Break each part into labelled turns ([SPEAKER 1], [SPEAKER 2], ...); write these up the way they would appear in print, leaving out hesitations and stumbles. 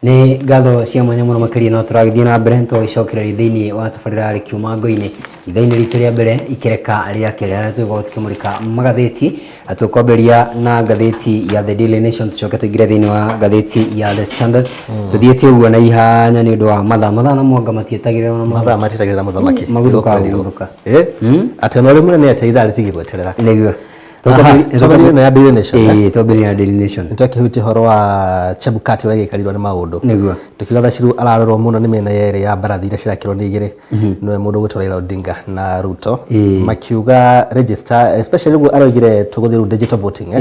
[SPEAKER 1] Nĩ ngatho cia mwanya mũno makĩria, no tũragĩthiĩ na mbere tũgĩcokereria thĩinĩ wa tabarĩra ya Rĩkiuma Ngo-inĩ ithaa-inĩ ritũ rĩa mbere ikereka rĩa kerĩ, harĩa tũgũkorwo tũkĩmũrĩka magathĩti, na tũkwambĩrĩria na ngathĩti ya The Daily Nation, tũcoke tũingĩre thĩinĩ wa ngathĩti ya The Standard. Tũthiĩte ũguo na ihanya nĩ ũndũ wa mathaa, mathaa na mwanga matietagĩrĩra ona
[SPEAKER 2] mathaa matietagĩrĩra mũthamaki.
[SPEAKER 1] Maguthũkaga gũguthũka.
[SPEAKER 2] Atĩ ona ũrĩ mũnene atĩa, ithaa rĩtigĩgweterera.
[SPEAKER 1] Nĩguo.
[SPEAKER 2] Twambĩrĩrie na ya Daily Nation, eh?
[SPEAKER 1] Ĩĩ, twambĩrĩrie na Daily Nation.
[SPEAKER 2] Nĩtwakĩhutia ũhoro wa Chebukati ũrĩa agĩikarirwo nĩ maũndũ. Tũkiuga Thaciru ararorwo mũno nĩ mĩena yerĩ ya mbarathi iria cirakĩrwo nĩ igĩrĩ, nĩwe mũndũ ũgwĩtwo Raila Odinga na Ruto. Makiuga register, especially ũguo aroigire tũgũthiĩ rĩu digital voting, eh?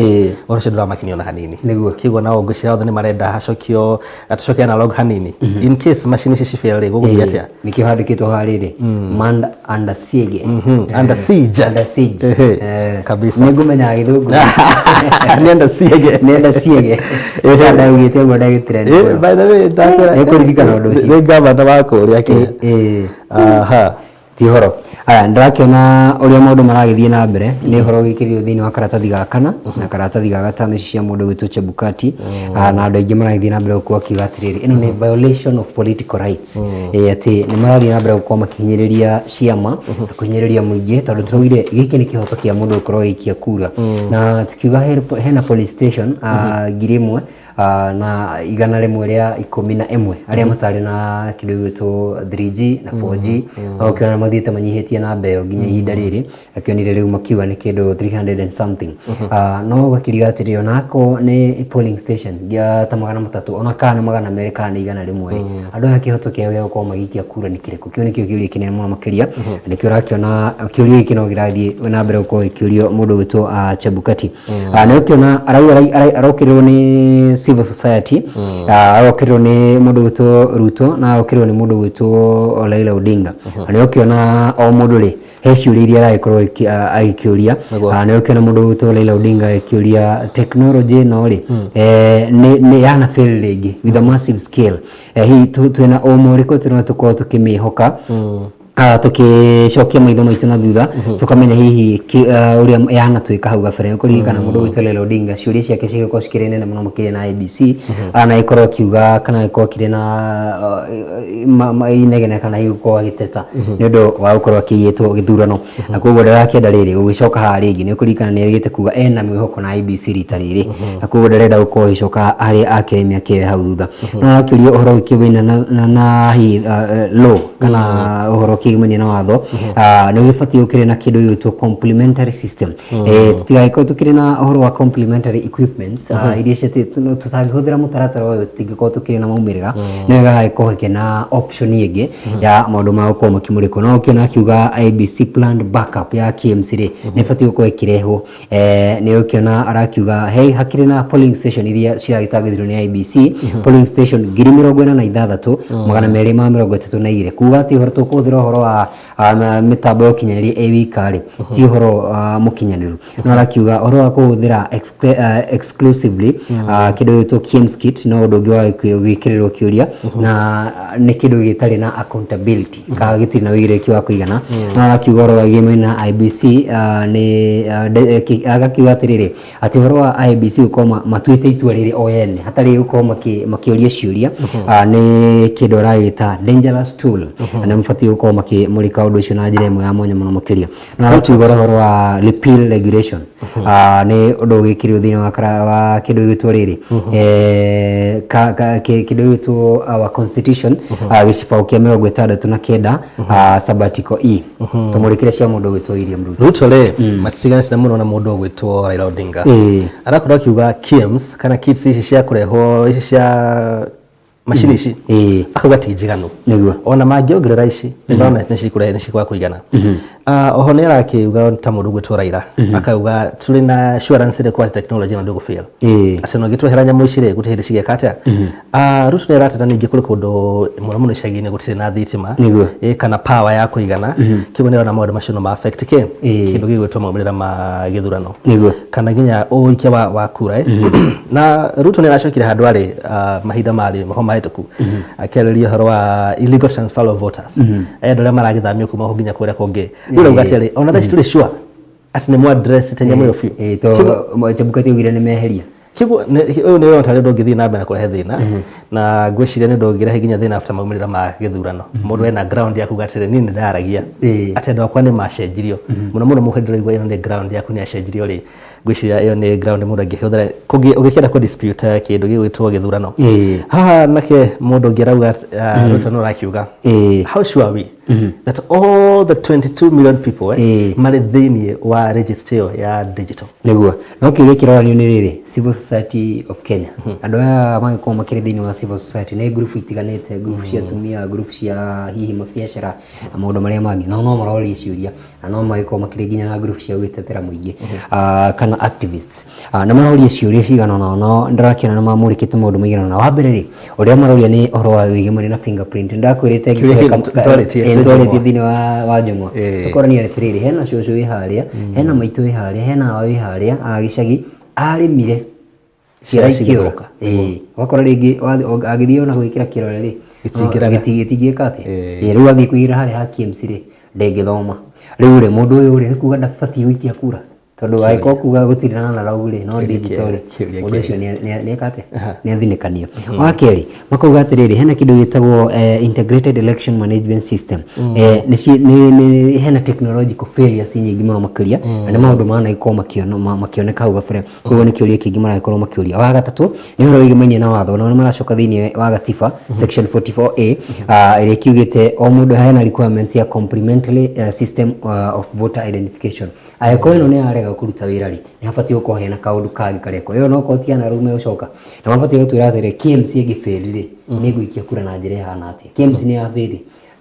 [SPEAKER 2] Ũhoro ũcio ndũramakinia ona hanini. Kĩguo nao ngwĩciria othe nĩ marenda hacokio, tũcoke analog hanini. In case macini ici cifail rĩ, gũgũthiĩ atĩa?
[SPEAKER 1] Nĩkĩo handĩkĩtwo haha rĩrĩ, "Man under siege."
[SPEAKER 2] Under siege.
[SPEAKER 1] Under siege.
[SPEAKER 2] Kabisa.
[SPEAKER 1] Nĩ ngũmenya Gĩthũngũ.
[SPEAKER 2] Nĩ under siege.
[SPEAKER 1] Nĩ under siege. Ndaugĩte ũguo ndagĩtire.
[SPEAKER 2] By the way, ndakwĩra
[SPEAKER 1] Nĩ kũririkana ũndũ ũcio.
[SPEAKER 2] Nĩ gavana wa kũrĩa Kenya. Aha.
[SPEAKER 1] Ti ũhoro. Aya, ndĩrakĩona ũrĩa maũndũ maragĩthiĩ na mbere nĩ ũhoro wĩkĩrirwo thĩinĩ wa karatathi ga kana na karatathi ga gatano, ici cia mũndũ gwĩtwo Chebukati. Na andũ aingĩ maragĩthiĩ na mbere gũkorwo akiuga atĩrĩrĩ, ĩno nĩ violation of political rights. Atĩ nĩ marathiĩ na mbere gũkorwo makĩhinyĩrĩria ciama na kũhinyĩrĩria mũingĩ, tondũ tũraugire gĩkĩ nĩ kĩhoto kĩa mũndũ gũkorwo agĩikia kura, na tukiuga hena police station 1,111 arĩa matarĩ na kĩndũ gĩgwĩtwo 3G na 4G, no ũkĩona mathiĩte manyihĩtie namba ĩyo nginya ihinda rĩrĩ akĩonire rĩu makiuga nĩ kĩndũ 300 and something. No ũgakĩriga atĩrĩrĩ, onakorwo nĩ polling station ya ta 300, ona kana nĩ 200 kana nĩ 100 rĩ, andũ aya kĩhoto kĩao gĩa gũkorwo magĩikia kura nĩ kĩrĩkũ? Kĩu nĩkĩo kĩũria kĩnene mũno makĩria, na nĩkĩo ũrakĩona kĩũria gĩkĩ no kĩrathiĩ na mbere gũkorwo gĩkĩũrio mũndũ ũgwĩtwo Chebukati. Nĩ ũkĩona arauga arokĩrĩrwo nĩ civil society, arokĩrĩrwo nĩ mũndũ ũgwĩtwo Ruto, na arokĩrĩrwo nĩ mũndũ ũgwĩtwo Raila Odinga. Na nĩ ũkĩona o mũndũ rĩ, he ciũria iria aragĩkorwo agĩkĩũria. Nĩ ũkĩona mũndũ ũgwĩtwo Raila Odinga agĩkĩũria technology ĩno rĩ, nĩ yana fail rĩngĩ with a massive scale. Hihi twĩna ũma ũrĩkũ tũno tũkorwo tũkĩmĩhoka? Tũkĩcokia maitho maitũ na thutha, tũkamenya hihi ũrĩa yanatwĩka hau gabere. Kũririkana mũndũ ũgwĩtwo Raila Odinga, ciũria ciake cigĩkorwo cikĩrĩ nene mũno makĩria na IEBC, na ĩkorwo akiuga kana ĩkorwo akĩrĩ na inegene kana hihi gũkorwo agĩteta nĩ ũndũ wa gũkorwo akĩiyĩtwo gĩthurano, na koguo ndarakĩenda rĩrĩ gũgĩcoka haha rĩngĩ. Nĩ ũkũririkana nĩ erĩgĩte kuga ena mwĩhoko na IEBC rita rĩrĩ, na koguo ndarenda gũkorwo agĩcoka harĩa akĩrĩ mĩaka ĩyo hau thutha. No arakĩũria ũhoro ũkĩũmaine na hihi law kana ũhoro ũkĩgimania na watho, nĩ ũgĩbatiĩ ũkĩrĩ na kĩndũ gĩgwĩtwo complementary system. Tũtigagĩkorwo tũkĩrĩ na ũhoro wa complementary equipments iria tũtangĩhũthĩra mũtaratara ũyũ, tũtingĩkorwo tũkĩrĩ na maumĩrĩra. Nĩ wega hagĩkorwo hakĩrĩ na option ĩngĩ ya maũndũ ma gũkorwo makĩmũrĩkwo. No ũkĩona akiuga IEBC planned backup ya KIEMS rĩ, nĩ ĩbatiĩ gũkorwo ĩkĩrehwo. Nĩ ũkĩona arakiuga he hakĩrĩ na polling station iria ciragĩtangĩthirwo nĩ IEBC, polling station 46,232, kuga atĩ ũhoro tũkũhũthĩra ũhoro wa mĩtambo ya ũkinyanĩria ĩ wika rĩ, ti ũhoro mũkinyanĩru. No arakiuga ũhoro wa kũhũthĩra exclusively kĩndũ gĩtwo KIEMS kit no ũndũ ũngĩ wa gwĩkĩrĩrwo kĩũria, na nĩ kĩndũ gĩtarĩ na accountability kana gĩtirĩ na ũigĩrĩrĩki wa kũigana. No arakiuga ũhoro wa gĩmwe na IEBC nĩ agakiuga atĩrĩrĩ, atĩ ũhoro wa IEBC gũkorwo matuĩte itua rĩrĩ o ene hatarĩ gũkorwo makĩũria ciũria, nĩ kĩndũ aragĩta dangerous tool, na nĩ mabatiĩ gũkorwo makĩmũrĩka ũndũ ũcio na njĩra ĩmwe ya mwanya mũno makĩria. No arakiuga ũhoro wa repeal regulation nĩ ũndũ ũgĩkĩrirwo thĩinĩ wa wa kĩndũ gĩgwĩtwo rĩrĩ, kĩndũ gĩgwĩtwo our constitution, gĩcibaũ kĩa 69 sub-article E. Tũmũrĩkĩre cia mũndũ ũgwĩtwo William Ruto.
[SPEAKER 2] Ruto rĩ, matitiganĩte mũno na mũndũ ũgwĩtwo Raila Odinga. Arakorwo akiuga KIEMS kana kits ici cia kũrehwo, ici cia macini ici, akauga ti njiganu. Ona mangĩongerera ici, nĩndona nĩ cikũrehe, nĩ cikwaga kũigana. Oho nĩ arakiuga ta mũndũ ũgwĩtwo Raila akauga tũrĩ na assurance ĩrĩkũ atĩ technology ĩno ndĩgũ fail, atĩ ona ũngĩtwehera nyamũ ici rĩ, gũtirĩ hĩndĩ cigeka atĩa. Ruto nĩ arateta ningĩ kũrĩ kũndũ mũno mũno icagi-inĩ gũtirĩ na thitima kana power ya kũigana. Kĩguo nĩ arona maũndũ macio no ma affect kĩ kĩndũ gĩgwĩtwo maumĩrĩra ma gĩthurano kana nginya ũikia wa kura. Na Ruto nĩ aracokire handũ arĩ mahinda marĩ maho mahĩtũku akĩarĩria ũhoro wa illegal transfer of voters, andũ arĩa maragĩthamio kuma ho nginya kũrĩa kũngĩ. Rĩu arauga atĩrĩ, ona thaa ici tũrĩ sure atĩ nĩ mũ address te nyamũ ĩyo biũ?
[SPEAKER 1] To Chebukati augire nĩ meheria.
[SPEAKER 2] Kĩguo ũyũ nĩ ũrona tarĩ ũndũ ũngĩthiĩ na mbere na kũrehe thĩna, na ngwĩciria nĩ ũndũ ũngĩrehe nginya thĩna after maumĩrĩra ma gĩthurano. Mũndũ ena ground ya kuga atĩrĩ, niĩ nĩ ndaragia atĩ andũ akwa nĩ macenjirio. Mũno mũno mũhĩndĩ ndĩraigua ĩno nĩ ground yaku nĩ yacenjirio rĩ, ngwĩciria ĩyo nĩ ground mũndũ angĩhũthĩra ũngĩkĩenda kũ dispute kĩndũ gĩgwĩtwo gĩthurano. Haha nake mũndũ ũngĩ arauga, Ruto no ũrakiuga, how sure are we that all the 22 million people marĩ thĩinĩ wa register ĩyo ya digital?
[SPEAKER 1] Nĩguo. No kĩũria kĩroranio nĩ rĩrĩ, Civil Society of Kenya, andũ aya mangĩkorwo makĩrĩ thĩinĩ wa civil society nĩ ngurubu itiganĩte, ngurubu cia atumia, ngurubu cia hihi mabiacara na maũndũ marĩa mangĩ, nao no maroria ciũria na no magĩkorwo makĩrĩ nginya na ngurubu cia gwĩtetera mũingĩ kana activists. Na maroria ciũria cigana ũna, no ndĩrakĩona nĩ mamũrĩkĩte maũndũ maigana ũna. Wa mbere rĩ, ũrĩa maroria nĩ ũhoro wa wĩgĩmani na fingerprint. Ndakwĩrĩte
[SPEAKER 2] Kĩũria
[SPEAKER 1] ngĩkũhe
[SPEAKER 2] kĩu twarĩtie twĩ
[SPEAKER 1] twarĩtie
[SPEAKER 2] Njũng'wa.
[SPEAKER 1] Thĩinĩ wa Njũng'wa. Tũkorania atĩrĩrĩ, hena cũcũ wĩ harĩa, hena maitũ wĩ harĩa, hena awa wĩ harĩa gĩcagi arĩmire ciara
[SPEAKER 2] Ciara
[SPEAKER 1] ikĩũra.
[SPEAKER 2] cigĩthũka.
[SPEAKER 1] Ĩĩ, ũgakora rĩngĩ agĩthiĩ ona gwĩkĩra kĩrore rĩ,
[SPEAKER 2] Gĩtingĩraga.
[SPEAKER 1] Gĩtingĩka atĩa? Ĩĩ, rĩu athiĩ kũigĩra harĩa ha KMC rĩ, ndĩngĩthoma. Rĩu rĩ, mũndũ ũyũ rĩ, nĩ kuga ndabatiĩ gũikia kura, tondũ angĩkorwo kuga gũtirĩ na analog rĩ, no
[SPEAKER 2] Kĩũria
[SPEAKER 1] digital rĩ,
[SPEAKER 2] kĩũria
[SPEAKER 1] mũndũ
[SPEAKER 2] kĩega.
[SPEAKER 1] ũcio nĩeka atĩa? Nĩ athinĩkanio. Wa kerĩ, makauga atĩrĩrĩ, hena kĩndũ gĩtagwo integrated election management system. Nĩ hena technological failures nyingĩ mũno makĩria, na nĩ maũndũ managĩkorwo makĩoneka hau gabere. Koguo nĩ kĩũria kĩngĩ maragĩkorwo makĩũria. Wa gatatũ nĩ ũhoro wĩgĩmainie na watho, na nĩ maracoka thĩinĩ wa gatiba section 44A, ĩrĩa ĩkiugĩte o mũndũ hena requirements ya complementary system of voter identification. Angĩkorwo ĩno nĩ yarega kũruta wĩra rĩ, nĩ habatiĩ gũkorwo hena kaũndũ kangĩ karekwo. Ĩyo no korwo ti analog megũcoka na mabatiĩ gũtwĩra atĩrĩ, KMC ĩngĩbĩri rĩ, nĩ ngũikia kura na njĩra ĩhana atĩa? KMC nĩ yabĩri,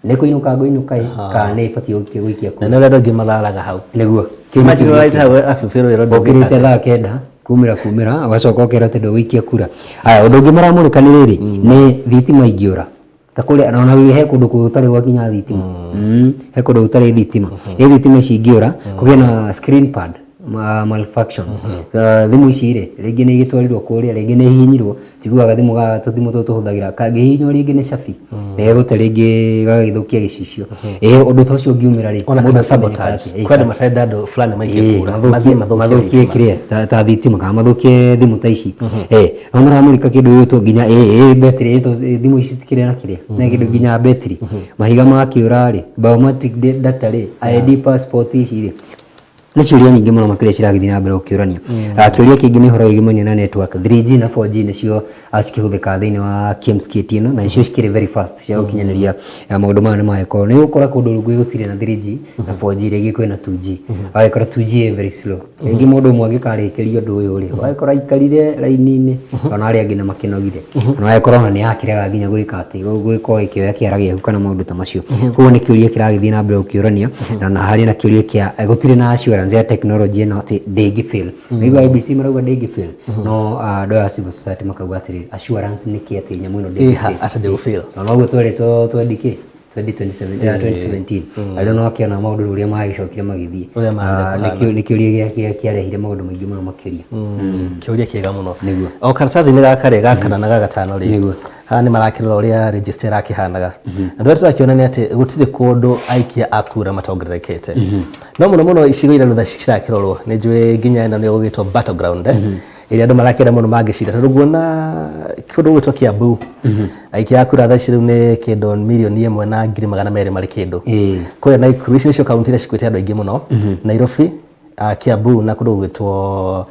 [SPEAKER 1] nĩ kũinũka ngũinũka ĩ, kana nĩ ĩbatiĩ gũikia
[SPEAKER 2] Na
[SPEAKER 1] kura?
[SPEAKER 2] nĩ ũrĩa andũ aingĩ mararaga hau.
[SPEAKER 1] Nĩguo.
[SPEAKER 2] Imagine ũrarĩte hau arabu wĩra ndũngĩka.
[SPEAKER 1] Ũkĩrĩte thaa 9 kumĩra ũgacoka ũkerwo atĩ ndũgũikia kura. Aya, ũndũ ũngĩ maramũrĩka nĩ rĩrĩ, nĩ thitima ingĩũra ta kũrĩa na ona he kũndũ gũtarĩ gwakinya thitima. He kũndũ gũtarĩ thitima, ĩ thitima ici ingĩũra kũgĩe na screen pad malfunctions. Thimũ ici rĩ, rĩngĩ nĩ igĩtwarirwo kũrĩa, rĩngĩ nĩ ihihinyirwo, tiguaga thimũ ga tũthimũ tũtũ tũhũthagĩra kangĩhihinywo rĩngĩ nĩ cabi nĩ gegũte rĩngĩ gagagĩthũkia gĩcicio. Ĩ ũndũ ta ũcio ũngiumĩra rĩ,
[SPEAKER 2] Ona
[SPEAKER 1] mũndũ
[SPEAKER 2] kana
[SPEAKER 1] akĩmenyeka
[SPEAKER 2] sabotage.
[SPEAKER 1] atĩa? Ĩ,
[SPEAKER 2] Kwĩ andũ matarenda andũ fulani maikie kura,
[SPEAKER 1] mathiĩ
[SPEAKER 2] mathiĩ mathũkie
[SPEAKER 1] mathũkie
[SPEAKER 2] thitima.
[SPEAKER 1] kĩrĩa ta thitima kana mathũkie thimũ ta ici. No maramũrĩka kĩndũ gĩgwĩtwo nginya betiri, thimũ ici cikĩrĩ na kĩrĩa na kĩndũ nginya betiri, mahiga makĩũra rĩ, biometric data rĩ, ID, passport ici rĩ, nĩ ciũria nyingĩ mũno makĩria ciragĩthiĩ na mbere gũkĩũrania. Kĩũria kĩngĩ nĩ ũhoro wĩgĩmainie na network. 3G na 4G nĩcio cikĩhũthĩkaga thĩinĩ wa KIEMS kit ĩno, na nĩcio cikĩrĩ very fast cia gũkinyanĩria maũndũ maya. Nĩ magĩkorwo nĩ ũgũkora kũndũ rũngĩ gũtirĩ na 3G na 4G, rĩngĩ kwĩna 2G, wagĩkora 2G ĩ very slow. Rĩngĩ mũndũ ũmwe angĩkarĩkĩria ũndũ ũyũ rĩ, wagĩkora aikarire raini-inĩ, ona arĩa angĩ nĩ makĩnogire, na wagĩkora ona nĩ yakĩrega nginya gwĩka atĩ gwĩkorwo ĩkĩoya kĩara gĩaku kana maũndũ ta macio. Koguo nĩ kĩũria kĩragĩthiĩ na mbere gũkĩũrania, na harĩ na kĩũria kĩa gũtirĩ na assurance ya technology ĩno atĩ ndĩngĩ fail. Nĩguo IEBC marauga ndĩngĩ fail, no andũ aya a civil society makauga atĩrĩrĩ, assurance nĩ kĩ atĩ nyamũ ĩno ndĩngĩ
[SPEAKER 2] Ĩha
[SPEAKER 1] fail?
[SPEAKER 2] Atĩ ndĩgũ-fail.
[SPEAKER 1] Na noguo twerĩtwo 20 kĩ 2027, 2017 arĩa no akĩona maũndũ ũrĩa magĩcokire magĩthiĩ.
[SPEAKER 2] Ũrĩa magire kũhana.
[SPEAKER 1] Nĩ kĩũria kĩarehire maũndũ maingĩ mũno makĩria.
[SPEAKER 2] Kĩũria kĩega mũno.
[SPEAKER 1] Nĩguo.
[SPEAKER 2] O karatathi-inĩ gaka rĩ, ga kana na ga gatano rĩ, haha nĩ marakĩrora ũrĩa register ĩrakĩhanaga, na ndũrĩa tũrakĩona nĩ atĩ gũtirĩ kũndũ aikia a kura matongererekete, no mũno mũno icigo iria rĩu thaa ici cirakĩrorwo nĩ njũĩ nginya ĩno nĩyo gũgĩtwo battleground, ĩrĩa andũ marakĩenda mũno mangĩcinda, tondũ nguona kũndũ gũgwĩtwo Kiambu aikia a kura thaa ici rĩu nĩ kĩndũ 1,100,200 marĩ kĩndũ. Kũrĩa Naikuru, ici nĩcio kaunti iria cikuĩte andũ aingĩ mũno, Nairobi, Kiambu na kũndũ gũgwĩtwo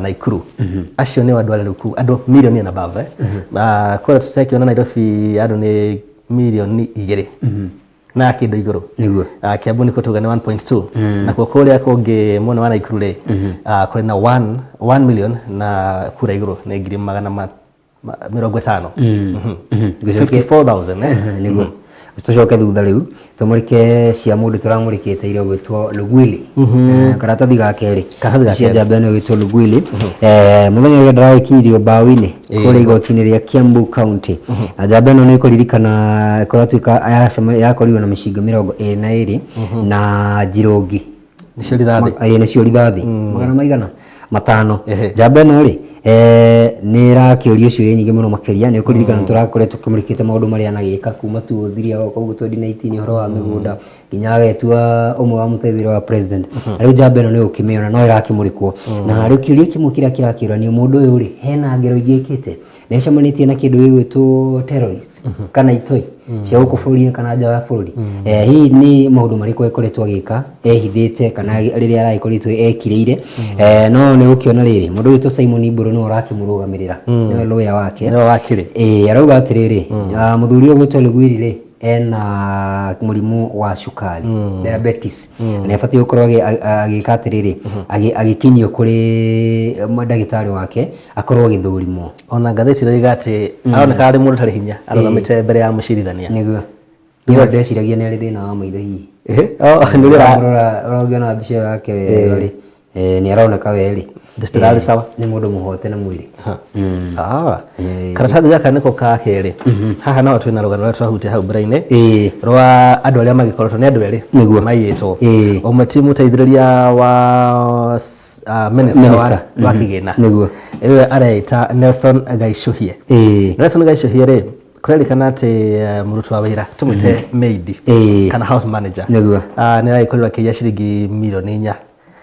[SPEAKER 2] Naikuru. Acio nĩo andũ arĩa rĩu andũ mirioni and above. Kũrĩa tũtakĩona Nairobi andũ nĩ 2 mirioni na kĩndũ igũrũ. Kiambu nĩkuo tuga nĩ 1.2, nakuo kũrĩa kũngĩ mwena wa Naikuru rĩ, kũrĩ na 1 million na kura igũrũ nĩ ngiri magana 50. 54,000, eh?
[SPEAKER 1] Nĩguo. Tũcoke thutha rĩu tũmũrĩke cia mũndũ tũramũrĩkĩte ira ũgwĩtwo Lugwili. Karatathi ga kerĩ.
[SPEAKER 2] Karatathi ga
[SPEAKER 1] cia
[SPEAKER 2] kerĩ.
[SPEAKER 1] Njamba ĩno ĩgwĩtwo Lugwili, mũthenya ũrĩa ndĩragĩkinyirio mbaũ-inĩ kũrĩa igoti-inĩ rĩa Kiambu County. Na njamba ĩno nĩ ĩkũririkana kũratuĩka yakorirwo na mĩcinga 22 na njirũngi.
[SPEAKER 2] Nĩcio rithathi.
[SPEAKER 1] Ĩĩ, nĩcio rithathi magana maigana matano. Njamba ĩno rĩ, nĩ ĩrakĩũrio ciũria nyingĩ mũno makĩria. Nĩ ũkũririkana tũrakoretwo tũkĩmũrĩkĩte maũndũ marĩa anagĩka kuma 2003, koguo 2019, ũhoro wa mĩgũnda. Nginya agetua ũmwe wa mũteithĩrĩria wa president. Na rĩu njamba ĩno nĩ ũkĩmĩona no ĩrakĩmũrĩkwo. Na rĩu kĩũria kĩmwe kĩrĩa kĩrakĩũranio, mũndũ ũyũ rĩ, hena ngero ingĩ ĩkĩte? Nĩ acemanĩtie na kĩndũ gĩgwĩtwo terrorist kana itoi cia gũkũ bũrũri-inĩ kana nja wa bũrũri? Hihi nĩ maũndũ marĩkũ akoretwo agĩka ehithĩte kana rĩrĩa aragĩkoretwo ekirĩire? No nĩ ũkĩona rĩrĩ, mũndũ wĩtwo Simon Mbũrũ nĩwe ũrakĩmũrũgamĩrĩra, nĩwe lawyer wake.
[SPEAKER 2] Nĩwe wakiri.
[SPEAKER 1] Ĩĩ, arauga atĩrĩrĩ, mũthuri ũyũ ũgwĩtwo Lugwiri rĩ, ena mũrimũ wa cukari, diabetes, na nĩ abatiĩ gũkorwo agĩka atĩrĩrĩ, agĩkinyio kũrĩ ndagĩtarĩ wake akorwo agĩthũrimwo.
[SPEAKER 2] Ona ngathĩti ĩroiga atĩ aroneka arĩ mũndũ ũtarĩ hinya arũgamĩte mbere ya mũcirithania.
[SPEAKER 1] Nĩguo nĩ ndeciragia nĩ arĩ thĩna wa maitho hihi.
[SPEAKER 2] Ehe, oh, nĩ ũrĩa
[SPEAKER 1] Ũramũrora, ũrongĩona mbica ĩyo yake wega rĩ, nĩ aroneka we rĩ
[SPEAKER 2] Ndĩrarĩ sawa.
[SPEAKER 1] Nĩ mũndũ mũhote na mwĩrĩ.
[SPEAKER 2] Karatathi gaka nĩko ka kerĩ. Haha naho twĩna rũgano rũrĩa twahutia hau mbere-inĩ rwa andũ arĩa magĩkoretwo nĩ andũ erĩ
[SPEAKER 1] Nĩguo.
[SPEAKER 2] maiyĩtwo. Ũmwe ti mũteithĩrĩria wa minister wa
[SPEAKER 1] Minister.
[SPEAKER 2] wa kĩgĩna.
[SPEAKER 1] Nĩguo.
[SPEAKER 2] Ĩwe areita Nelson Gaicũhie. Nelson Gaicũhie rĩ, kũrerĩkana atĩ mũruti wa wĩra tũmwĩte maid kana house manager
[SPEAKER 1] Nĩguo.
[SPEAKER 2] Nĩ aragĩkorirwo akĩiya ciringi mirioni 4.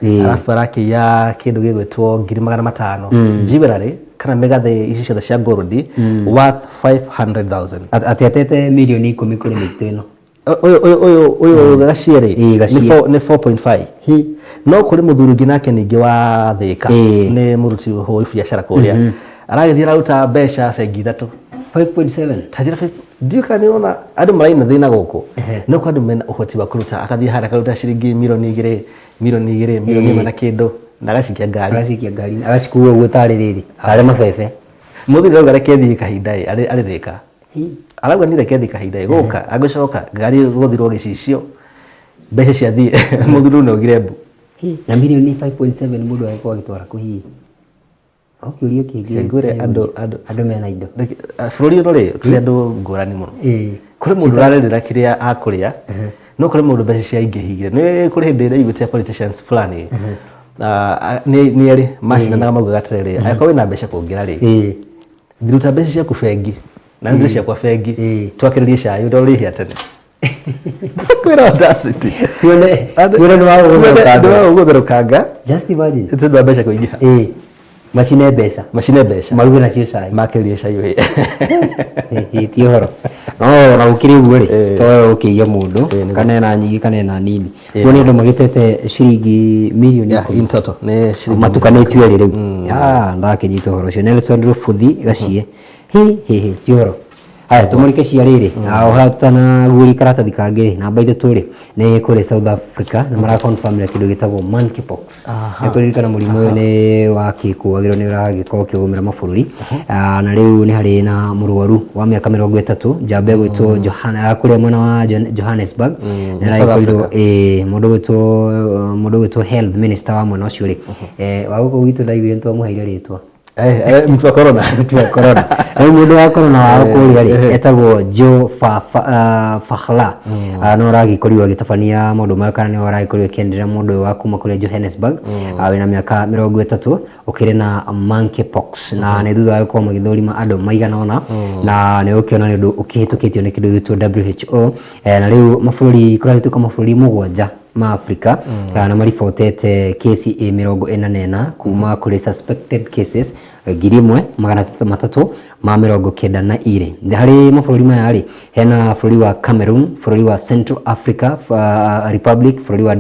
[SPEAKER 2] Arabu arakĩiya kĩndũ gĩgwĩtwo 500,000 jewelry kana mĩgathĩ ici ciothe cia gold worth 500,000.
[SPEAKER 1] Atĩ atete mirioni 10 kũrĩ mĩtitũ ĩno.
[SPEAKER 2] Ũyũ Gacie rĩ,
[SPEAKER 1] Gacie.
[SPEAKER 2] Nĩ 4.5. No kũrĩ mũthuri ũngĩ nake ningĩ wa Thĩka, nĩ mũruti hũri biacara kũrĩa, aragĩthiĩ araruta mbeca bengi ithatũ.
[SPEAKER 1] 5.7.
[SPEAKER 2] Ta njĩra five, ndiũĩ kana nĩ ũrona andũ maraina thĩna gũkũ. No kwa andũ mena ũhoti wa kũruta, akathiĩ harĩa akaruta ciringi mirioni 2, mirioni 2, mirioni 1 na kĩndũ, na agacikia ngari.
[SPEAKER 1] Agacikia ngari, agacikua ũguo tarĩ rĩrĩ, tarĩ mabebe.
[SPEAKER 2] Mũthuri arauga reke thiĩ kahinda ĩ, arĩ Thĩka. Arauga ni reke thiĩ kahinda ĩ, gũka agĩcoka ngari gũthirwo gĩcicio, mbeca ciathiĩ. Mũthuri ũyũ nĩaugire mbu.
[SPEAKER 1] Na mirioni 5.7 mũndũ agĩkorwo agĩtwara kũ hihi? No kĩũria kĩngĩ.
[SPEAKER 2] Ngwĩre
[SPEAKER 1] andũ mena indo.
[SPEAKER 2] Bũrũri ũyũ rĩ, tũrĩ andũ ngũrani mũno. Kũrĩ mũndũ ũrarĩrĩra kĩrĩa akũrĩa, no kũrĩ mũndũ mbeca ciaingĩhire. Nĩ kũrĩ hĩndĩ ĩrĩa iguĩte politicians fulani nĩ erĩ macindanaga maugaga atĩrĩrĩ, angĩkorwo wĩna mbeca kũngĩra rĩ, ruta mbeca ciaku bengi na nĩ ciakwa bengi, twakĩrĩrie cai ũrĩa ũrĩhĩa tene. Kwĩra audacity.
[SPEAKER 1] Tuone nĩ wa
[SPEAKER 2] Tuone nĩ wa gũgũtherũkanga.
[SPEAKER 1] Just imagine.
[SPEAKER 2] Tondũ wa mbeca kũingĩha.
[SPEAKER 1] Macine mbeca.
[SPEAKER 2] Macine mbeca.
[SPEAKER 1] Maruge nacio cai.
[SPEAKER 2] Makĩrĩrie cai ũhĩe.
[SPEAKER 1] Ti ũhoro. No ona gũkĩrĩ ũguo rĩ, to ũkĩiya mũndũ, kana ena nyingĩ kana ena nini. Kuo nĩ andũ magĩtete ciringi mirioni
[SPEAKER 2] Yeah,
[SPEAKER 1] 10.
[SPEAKER 2] in total nĩ ciringi
[SPEAKER 1] Matukanĩtio erĩ rĩu. Ndakĩnyita ũhoro ũcio. Nelson Rubuthi Gacie. Hi hi hi, ti ũhoro. Haya, tũmũrĩke cia rĩrĩ. Na ũhoro tutanaguũria karatathi kangĩ rĩ, namba 3 rĩ, nĩ kũrĩ South Africa, nĩ maraconfirm kĩndũ gĩtagwo monkeypox. Nĩ kũririkana mũrimũ ũyũ nĩ wakĩkũagĩrwo nĩ ũragĩkorwo ũkĩgũmĩra mabũrũri. Na rĩu nĩ harĩ na mũrwaru wa mĩaka 30, njamba ĩgwĩtwo Johanna, kũrĩa mwena wa Johannesburg. Nĩ
[SPEAKER 2] South
[SPEAKER 1] aragĩkorirwo,
[SPEAKER 2] Africa.
[SPEAKER 1] Mũndũ ũgwĩtwo health minister wa mwena ũcio rĩ. Wa gũkũ gwitũ ndaiguire nĩ twamũheire rĩtwa.
[SPEAKER 2] Mtu wa corona.
[SPEAKER 1] Mtu wa corona. Rĩu mũndũ wa corona wa kũrĩa rĩ, etagwo Joe Fahla. No aragĩkorirwo agĩtabania maũndũ maya kana nĩwe aragĩkorirwo akĩenderea mũndũ ũyũ wa kuma kũrĩa Johannesburg, wĩna mĩaka 30, ũkĩrĩ na monkeypox. Na nĩ thutha wa gũkorwo magĩthũrima andũ maigana ũna, na nĩ ũkĩona nĩ ũndũ ũkĩhĩtũkĩtio nĩ kĩndũ gĩgwĩtwo WHO. Na rĩu mabũrũri, kũragĩtuĩka mabũrũri 7 ma Afrika, na maribotete kesi ĩ 44 kuma kũrĩ suspected cases 1392. Harĩ mabũrũri maya rĩ, hena bũrũri wa Cameroon, bũrũri wa Central Africa Republic, bũrũri wa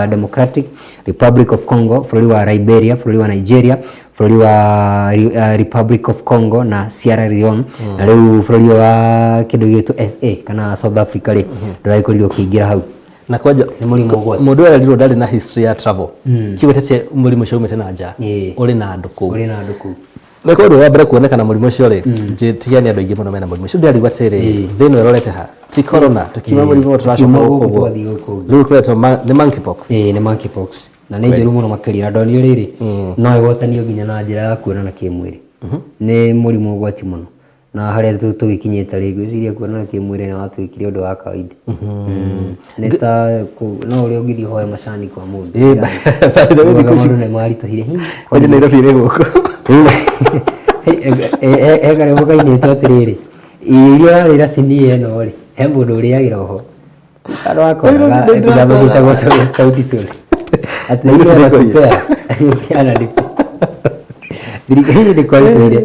[SPEAKER 1] Democratic Republic of Congo, bũrũri wa Liberia, bũrũri wa Nigeria, bũrũri wa Republic of Congo na Sierra Leone. Na rĩu bũrũri wa kĩndũ gĩgwĩtwo SA kana South Africa rĩ, ndũragĩkorirwo ũkĩingĩra hau.
[SPEAKER 2] Na kwanja
[SPEAKER 1] Nĩ mũrimũ ũgwati.
[SPEAKER 2] Mũndũ ũyũ arerirwo ndarĩ na history ya travel. Kĩgwetete mũrimũ ũcio umĩte na nja, ũrĩ na andũ kũu.
[SPEAKER 1] Ũrĩ na andũ kũu.
[SPEAKER 2] Na kwa ũndũ wa mbere kuonekana mũrimũ ũcio rĩ, njĩtigia nĩ andũ aingĩ mũno mena mũrimũ ũcio. Ndĩrarigwo atĩrĩrĩ, thĩ ĩno ĩrorete ha? Ti corona, tũkiuma mũrimũ ũyũ tũracoka
[SPEAKER 1] Tukiuma
[SPEAKER 2] gũkũ
[SPEAKER 1] gũkũ
[SPEAKER 2] ũguo.
[SPEAKER 1] twathiĩ gũkũ ũguo.
[SPEAKER 2] Rĩu kũretwo nĩ monkeypox.
[SPEAKER 1] Ĩĩ, nĩ monkeypox. Na nĩ njũru mũno makĩria. Na ndonio rĩrĩ, no ĩgwatanio nginya na njĩra ya kuonana kĩmwĩrĩ. Nĩ mũrimũ ũgwati mũno. Na harĩa tũgĩkinyĩte rĩ, ngwĩciria kuonana kĩmwĩrĩ nĩ watuĩkire ũndũ wa kawaida. Nĩ ta no ũrĩa ũngĩthiĩ ũhoe macani kwa mũndũ.
[SPEAKER 2] By the way,
[SPEAKER 1] Ugaga
[SPEAKER 2] thikũ ici
[SPEAKER 1] maũndũ nĩ maritũhire. Hi,
[SPEAKER 2] Kwanja Nairobi ĩrĩ gũkũ.
[SPEAKER 1] He karĩmbo kainĩtwo atĩrĩrĩ, irio iria ũrarĩra sinia ĩno rĩ, he mũndũ ũrĩagĩra oho. Andũ akoraga njamba ciĩtagwo Sauti Sol. Atĩ yule anakupea ananipea. Thirikari nĩ kwaritũhire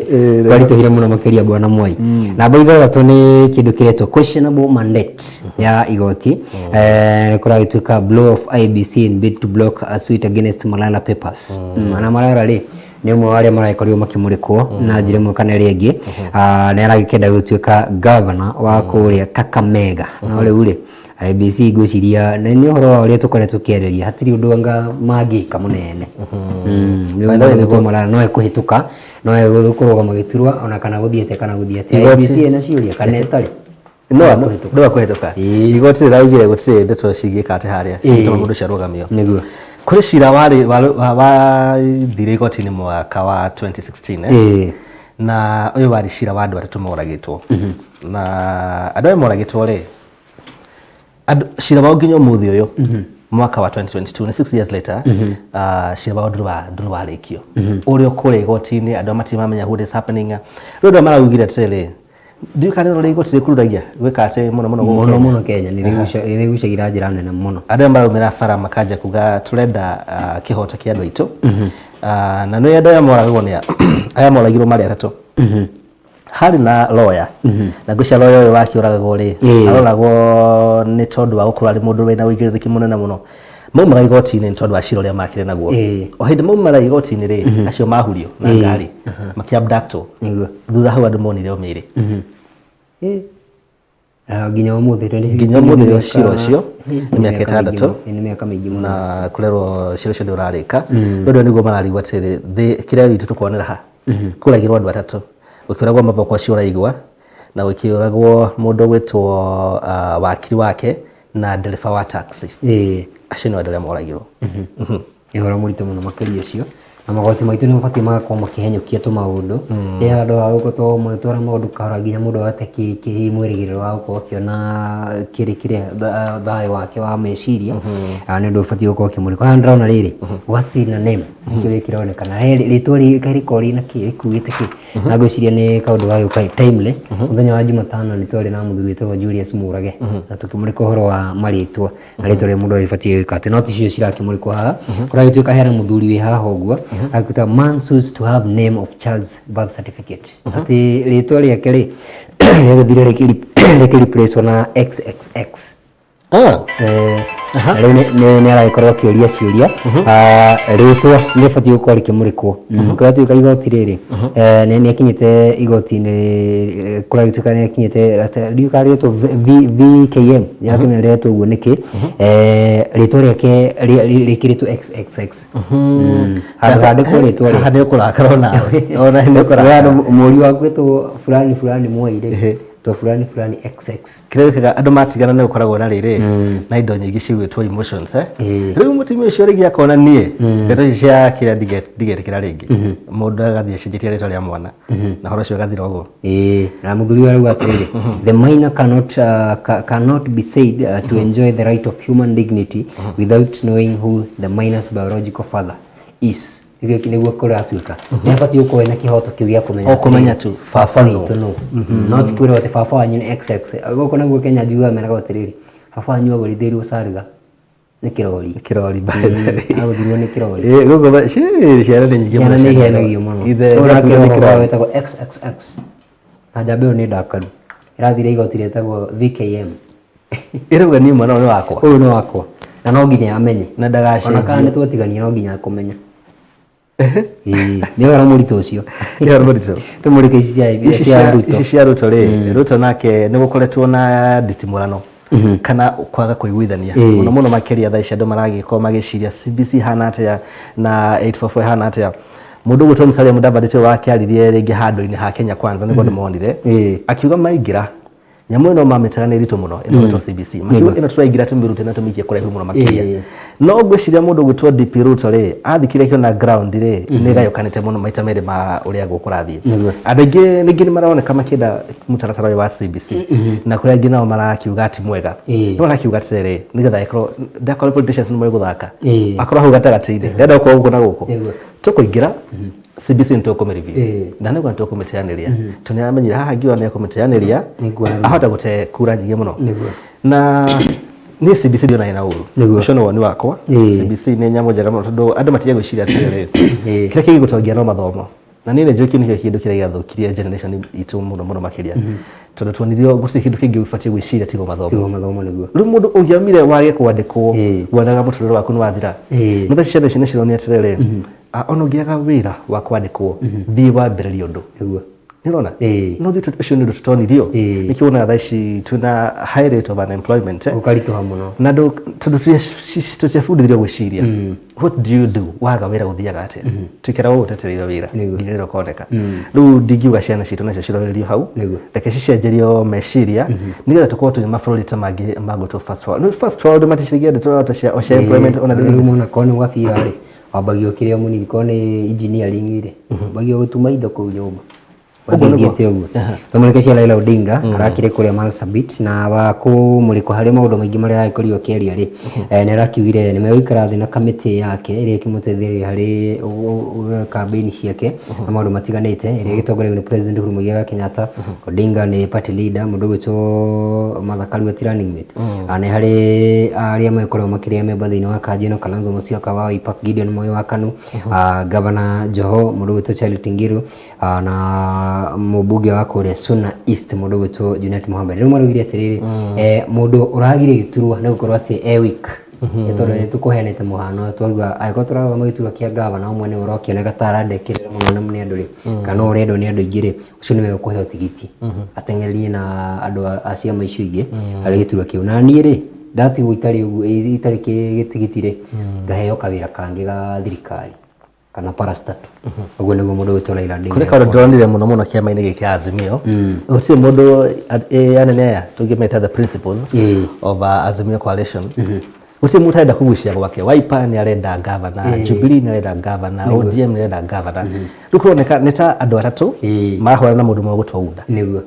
[SPEAKER 1] kwaritũhire mũno makĩria bwana Mwai. Namba 6 nĩ kĩndũ kĩretwo questionable mandate ya igoti. Nĩ kũragĩtuĩka blow of IEBC in bid to block a suit against Malala Papers. Na Malala rĩ nĩ ũmwe wa arĩa maragĩkorirwo makĩmũrĩkwo na njĩra ĩmwe kana ĩrĩa ĩngĩ. Nĩ aragĩkenda gũtuĩka governor wa kũrĩa Kakamega. No rĩu rĩ IEBC ngwĩciria nĩ ũhoro wa ũrĩa tũkoretwo tũkĩarĩria, hatirĩ ũndũ anga mangĩka mũnene. Nĩ
[SPEAKER 2] By the way,
[SPEAKER 1] ũndũ gwĩtwo Malala no ekũhĩtũka, no egũkũrũgama gĩturwa ona kana gũthiĩ atĩa kana gũthiĩ atĩa. IEBC ĩna ciũria kana ĩtarĩ?
[SPEAKER 2] No no kũhĩtũka. Igoti rĩraugire gũtirĩ ndeto cingĩka atĩ harĩa cingĩtũma mũndũ ũcio arũgamio.
[SPEAKER 1] Nĩguo.
[SPEAKER 2] Kũrĩ cira warĩ wathire igoti-inĩ mwaka wa 2016 na ũyũ warĩ cira wa andũ atatũ moragĩtwo, na andũ aya moragĩtwo rĩ, andũ cira wao nginya ũmũthĩ ũyũ mwaka wa 2022, nĩ 6 years later, cira wao ndũrĩ wa ndũrĩ warĩkio, ũrĩa ũkũrĩa igoti-inĩ andũ matirĩ mamenya what is happening. Rĩu andũ aya maraugire atĩrĩrĩ, ndiũĩ kana nĩ igoti rĩkururagia gwĩka atĩ mũno mũno gũkũ
[SPEAKER 1] Mũno
[SPEAKER 2] Kenya.
[SPEAKER 1] Mũno Kenya nĩ rĩgucagira njĩra nene mũno.
[SPEAKER 2] Andũ aya maraumĩra bara makanja kuga tũrenda kĩhoto kĩa andũ aitũ. Na nĩ andũ aya moragwo, nĩ aya moragirwo marĩ atatũ. Harĩ na lawyer, na ngwĩciria lawyer ũyũ wakĩũragagwo rĩ, aroragwo nĩ tondũ wa gũkorwo arĩ mũndũ wĩna ũigĩrĩrĩki mũnene mũno. Maumaga igoti-inĩ nĩ tondũ wa cira ũrĩa makĩrĩ naguo. O hĩndĩ maumara igoti-inĩ rĩ, acio mahurio na ngari makĩabductwo. Thutha hau andũ monire o mĩĩrĩ.
[SPEAKER 1] Na nginya ũmũthĩ 2016.
[SPEAKER 2] Nginya ũmũthĩ
[SPEAKER 1] nĩ
[SPEAKER 2] cira ũcio nĩ mĩaka 6
[SPEAKER 1] nĩ mĩaka mĩingĩ mũno.
[SPEAKER 2] Na kũrerwo cira ũcio ndũrarĩka. Rĩu andũ nĩguo mararigwo atĩrĩrĩ, thĩ kĩrĩa witũ tũkonera ha kũragirwo andũ atatũ, gũkĩũragwo maboko acio ũraigua, na gũkĩũragwo mũndũ ũgwĩtwo wakiri wake na ndereba wa taxi. Acio nĩo andũ arĩa moragirwo.
[SPEAKER 1] Nĩ ũhoro mũritũ mũno makĩria ũcio, na magoti maitũ nĩ mabatiĩ magakorwo makĩhenyũkia tũmaũndũ rĩrĩa andũ a gũkorwo magĩtwara maũndũ kahora nginya mũndũ agate kĩ mwĩrĩgĩrĩro wa gũkorwo akĩona kĩrĩ kĩrĩa thayũ wake wa meciria. Nĩ ũndũ ũbatiĩ gũkorwo ũkĩmũrĩkwo. Haha ndĩrona rĩrĩ, what's in a name, nĩkĩo gĩkĩronekana rĩtwa rĩkorwo rĩna kĩ, rĩkuĩte kĩ, na ngwĩciria nĩ kaũndũ gagĩũka timely. Mũthenya wa Jumatano nĩ twarĩ na mũthuri wĩtagwo Julius Mũrage na tũkĩmũrĩka ũhoro wa marĩtwa na rĩtwa rĩa mũndũ agĩbatiĩ gwĩka atĩ, no ti cio cirakĩmũrĩkwo haha. Kũragĩtuĩka hena mũthuri wĩ haha ũguo agĩtuĩka man sues to have name of child's birth certificate, atĩ rĩtwa rĩake rĩ rĩagĩthire rĩkĩ na XXX. Rĩu nĩ aragĩkorwo akĩũria ciũria. Rĩtwa nĩ rĩbatiĩ gũkorwo rĩkĩmũrĩkwo. Kũratuĩka igoti rĩrĩ nĩ akinyĩte igoti-inĩ, kũragĩtuĩka nĩ akinyĩte, ndiũĩ kana rĩretwo VKM yakĩmenya rĩretwo ũguo nĩkĩ. Rĩtwa rĩake rĩkĩrĩtwo XXX handũ handĩkwo rĩtwa
[SPEAKER 2] rĩ. Haha nĩ ũkũrakara onawe, ona nĩ ũkũrakara.
[SPEAKER 1] Mũriũ waku etwo fulani fulani Mwai rĩ, to fulani fulani XX.
[SPEAKER 2] Kĩrĩa gĩkaga andũ matigana nĩ gũkoragwo na rĩrĩ na indo nyingĩ cigwĩtwo emotions. Rĩu mũtumia ũcio rĩngĩ akona niĩ ndeto ici cia kĩrĩa ndigetĩkĩra rĩngĩ, mũndũ agathiĩ acenjetie rĩtwa rĩa mwana na ũhoro ũcio ũgathira ũguo.
[SPEAKER 1] Ĩĩ, na mũthuri ũyũ arauga atĩrĩrĩ, the minor cannot be said to enjoy the right of human dignity without knowing who the minor's biological father is. Nĩguo nĩguo kũratuĩka nĩ abatiĩ gũkorwo ena kĩhoto kĩu gĩa kũmenya
[SPEAKER 2] O kũmenya tu,
[SPEAKER 1] baba witũ nũ, no ti kwĩrwo atĩ baba wanyu nĩ XX. Gũkũ naguo Kenya njiguaga meraga atĩrĩrĩ, baba wanyu agũrithĩirwo caruga nĩ kĩrori.
[SPEAKER 2] Kĩrori.
[SPEAKER 1] Agũthirwo nĩ kĩrori.
[SPEAKER 2] Ĩĩ, gũkũ ciana nĩ nyingĩ
[SPEAKER 1] Ciana nĩ ihenagio mũno.
[SPEAKER 2] Ithe
[SPEAKER 1] Ũyũ nake
[SPEAKER 2] nĩ
[SPEAKER 1] ũhoro
[SPEAKER 2] kĩrori.
[SPEAKER 1] wĩtagwo XXX na njamba ĩyo nĩ ndakaru, ĩrathire igoti rĩtagwo VKM.
[SPEAKER 2] Ĩrauga niĩ mwana ũyũ nĩ wakwa.
[SPEAKER 1] Ũyũ nĩ wakwa na no nginya amenye.
[SPEAKER 2] Na ndagacenjio.
[SPEAKER 1] Ona kana nĩ twatigania no nginya akũmenya. Ĩĩ, nĩ ũhoro mũritũ ũcio.
[SPEAKER 2] Nĩ ũhoro mũritũ.
[SPEAKER 1] Tũmũrĩke ici cia
[SPEAKER 2] ici
[SPEAKER 1] cia
[SPEAKER 2] cia
[SPEAKER 1] Ruto.
[SPEAKER 2] Ici cia Ruto rĩ, Ruto nake nĩ gũkoretwo na nditimũrano kana kwaga kũiguithania mũno mũno makĩria. Thaa ici andũ maragĩkorwo magĩciria CBC hana atĩa na 844 hana atĩa. Mũndũ ũgwĩtwo Musalia Mudavadi tiwe wakĩaririe rĩngĩ handũ-inĩ ha Kenya Kwanza nĩguo andũ monire, akiuga maingĩra nyamũ ĩno mamĩtaga nĩ ritũ mũno ĩno ĩtwo CBC, makiuga ĩno tũraingĩra tũmĩrute na tũmĩikie kũraihu mũno makĩria. No ngwĩciria mũndũ ũgwĩtwo DP Ruto rĩ, athikire akĩona ground rĩ nĩ ĩgayũkanĩte mũno maita merĩ ma ũrĩa gũkũrathiĩ. Andũ aingĩ rĩngĩ nĩ maroneka makĩenda mũtaratara ũyũ wa CBC, na kũrĩ angĩ nao marakiuga ti mwega. No arakiuga atĩrĩrĩ, nĩgetha ĩkorwo ndakorwo politicians nĩ moĩ gũthaka, akorwo hau gatagatĩ-inĩ, ndenda gũkorwo gũkũ na gũkũ. Tũkũingĩra CBC nĩ tũkũmĩreview na nĩguo nĩ tũkũmĩteanĩria, tondũ nĩ aramenyire haha ngiuga nĩ ekũmĩteanĩria
[SPEAKER 1] Nĩguo.
[SPEAKER 2] Ahota gũte kura nyingĩ mũno. Na Niĩ CBC ndionaga ĩna ũru.
[SPEAKER 1] Nĩguo.
[SPEAKER 2] Ũcio nĩ woni wakwa. CBC nĩ nyamũ njega mũno tondũ andũ matige gwĩciria atĩrĩrĩ, kĩrĩa kĩngĩgũtongia no mathomo. Na niĩ nĩ njũĩ kĩu nĩkĩo kĩndũ kĩrĩa gĩathũkirie generation itũ mũno mũno makĩria. Tondũ tuonirio gũtirĩ kĩndũ kĩngĩ ũbatiĩ gwĩciria tiga o mathomo.
[SPEAKER 1] Tiga o mathomo nĩguo.
[SPEAKER 2] Rĩu mũndũ ũngĩaumire wage kwandĩkwo, wonaga mũtũrĩre waku nĩ wathira. No thaa ici ciana ici nĩ cironio atĩrĩrĩ, ona ũngĩaga wĩra wa kwandĩkwo, thiĩ wambĩrĩrie ũndũ.
[SPEAKER 1] Nĩguo.
[SPEAKER 2] Nĩ ũrona? No ithuĩ ũcio nĩ ũndũ tũtonirio. Nĩkĩo wonaga thaa ici twĩna high rate of unemployment.
[SPEAKER 1] Gũkaritũha mũno.
[SPEAKER 2] Na andũ tondũ tũtiabundithirio gwĩciria. What do you do waga wĩra gũthiaga atĩa? Tũikara ũũ ũtetereire wĩra nginya rĩrĩa ũkoneka. Rĩu ndingiuga ciana citũ nacio cirorerio hau. Reke cicenjerio meciria nĩgetha tũkorwo tũrĩ mabũrũri ta mangĩ magwĩtwo first world. Rĩu first world maticiragia ndeto ta cia o cia employment ona
[SPEAKER 1] Rĩu mwana korwo nĩ gabira rĩ, wambagia ũkĩrĩ o mũnini, korwo nĩ engineering rĩ, wambagia gũtuma indo kũu nyũmba.
[SPEAKER 2] Ũguo nĩguo.
[SPEAKER 1] Wathiĩte ũguo. Tũmũrĩke cia Raila Odinga arakĩrĩ kũrĩa Marsabit na wa kũmũrĩkwo harĩ maũndũ maingĩ marĩa aragĩkorirwo akĩaria rĩ, nĩ arakiugire nĩ megũikara thĩ na kamĩtĩ yake ĩrĩa ĩkĩmũteithĩrĩria harĩ campaign ciake na maũndũ matiganĩte ĩrĩa ĩgĩtongoragio nĩ President Uhuru Muigai wa Kenyatta. Odinga nĩ party leader, mũndũ ũgwĩtwo Martha Karua ti running mate. Nĩ harĩ arĩa magĩkoragwo makĩrĩ a member thĩinĩ wa kanjũ ĩno, Kalonzo Musyoka wa Wiper, Gideon Moi wa KANU, Governor Joho, mũndũ ũgwĩtwo Charity Ngilu, na mũmbunge wa kũrĩa Suna East mũndũ ũgwĩtwo Junet Mohamed. Rĩu maraugire atĩrĩrĩ, mũndũ ũragire gĩturwa nĩ gũkorwo atĩ e weak. Nĩ tondũ nĩ tũkũheanĩte mũhano twauga angĩkorwo tũrarũgama gĩturwa kĩa gavana ũmwe nĩwe ũrakĩoneka ta arandekĩrĩra mũno nĩ andũ rĩ, kana ũrendwo nĩ andũ aingĩ rĩ, ũcio nĩwe ũkũheo tigiti ateng'erie na andũ a ciama icio ingĩ harĩ gĩturwa kĩu. Na niĩ rĩ, ndatigwo itarĩ ũguo itarĩ gĩtigiti rĩ, ngaheo kawĩra kangĩ ga thirikari kana parastatal. Ũguo nĩguo mũndũ ũgwĩtwo Raila Odinga.
[SPEAKER 2] Kũrĩ kaũndũ ndĩronire mũno mũno kĩama-inĩ gĩkĩ kĩa Azimio. Gũtirĩ mũndũ anene aya tũngĩmeta the principles of Azimio coalition. Gũtirĩ mũndũ ũtarenda kũgucia gwake. Wiper nĩ arenda governor, Jubilee nĩ arenda governor, ODM nĩ arenda governor. Rĩu kũroneka nĩ ta andũ atatũ marahũrana na mũndũ ũmwe ũgwĩtwo Uda.
[SPEAKER 1] Nĩguo.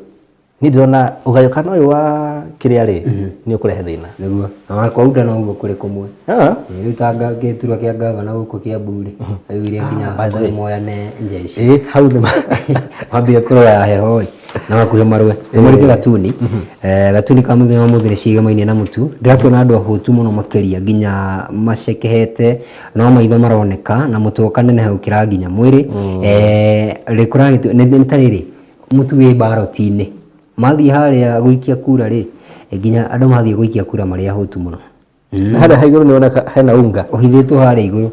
[SPEAKER 2] Niĩ ndĩrona ũgayũkano ũyũ wa kĩrĩa rĩ nĩ ũkũrehe thĩna.
[SPEAKER 1] Nĩguo. Na kwa Uda noguo kũrĩ kũmwe. Rĩu ta gĩturwa kĩa gavana gũkũ Kiambu rĩ, augire nginya
[SPEAKER 2] By the way.
[SPEAKER 1] hakuhĩ moyane njeshi.
[SPEAKER 2] Ĩĩ hau nĩ
[SPEAKER 1] Mambire kũrũa heho ĩ, na hakuhĩ marũe. Tũmũrĩke Gatuni. Gatuni ka mũthenya wa ũmũthĩ nĩ ciĩgemaine na mũtu. Ndĩrakĩona andũ ahũtu mũno makĩria nginya macekehete no maitho maroneka na mũtwe ũkaneneha gũkĩra nginya mwĩrĩ. Nĩ ta rĩrĩ, mũtu wĩ mbaroti-inĩ. Mathiĩ harĩa gũikia kura rĩ, nginya andũ mathiĩ gũikia kura marĩ ahũtu mũno.
[SPEAKER 2] Na harĩa ha igũrũ nĩ woneka hena unga.
[SPEAKER 1] Ũhithĩtwo harĩa igũrũ.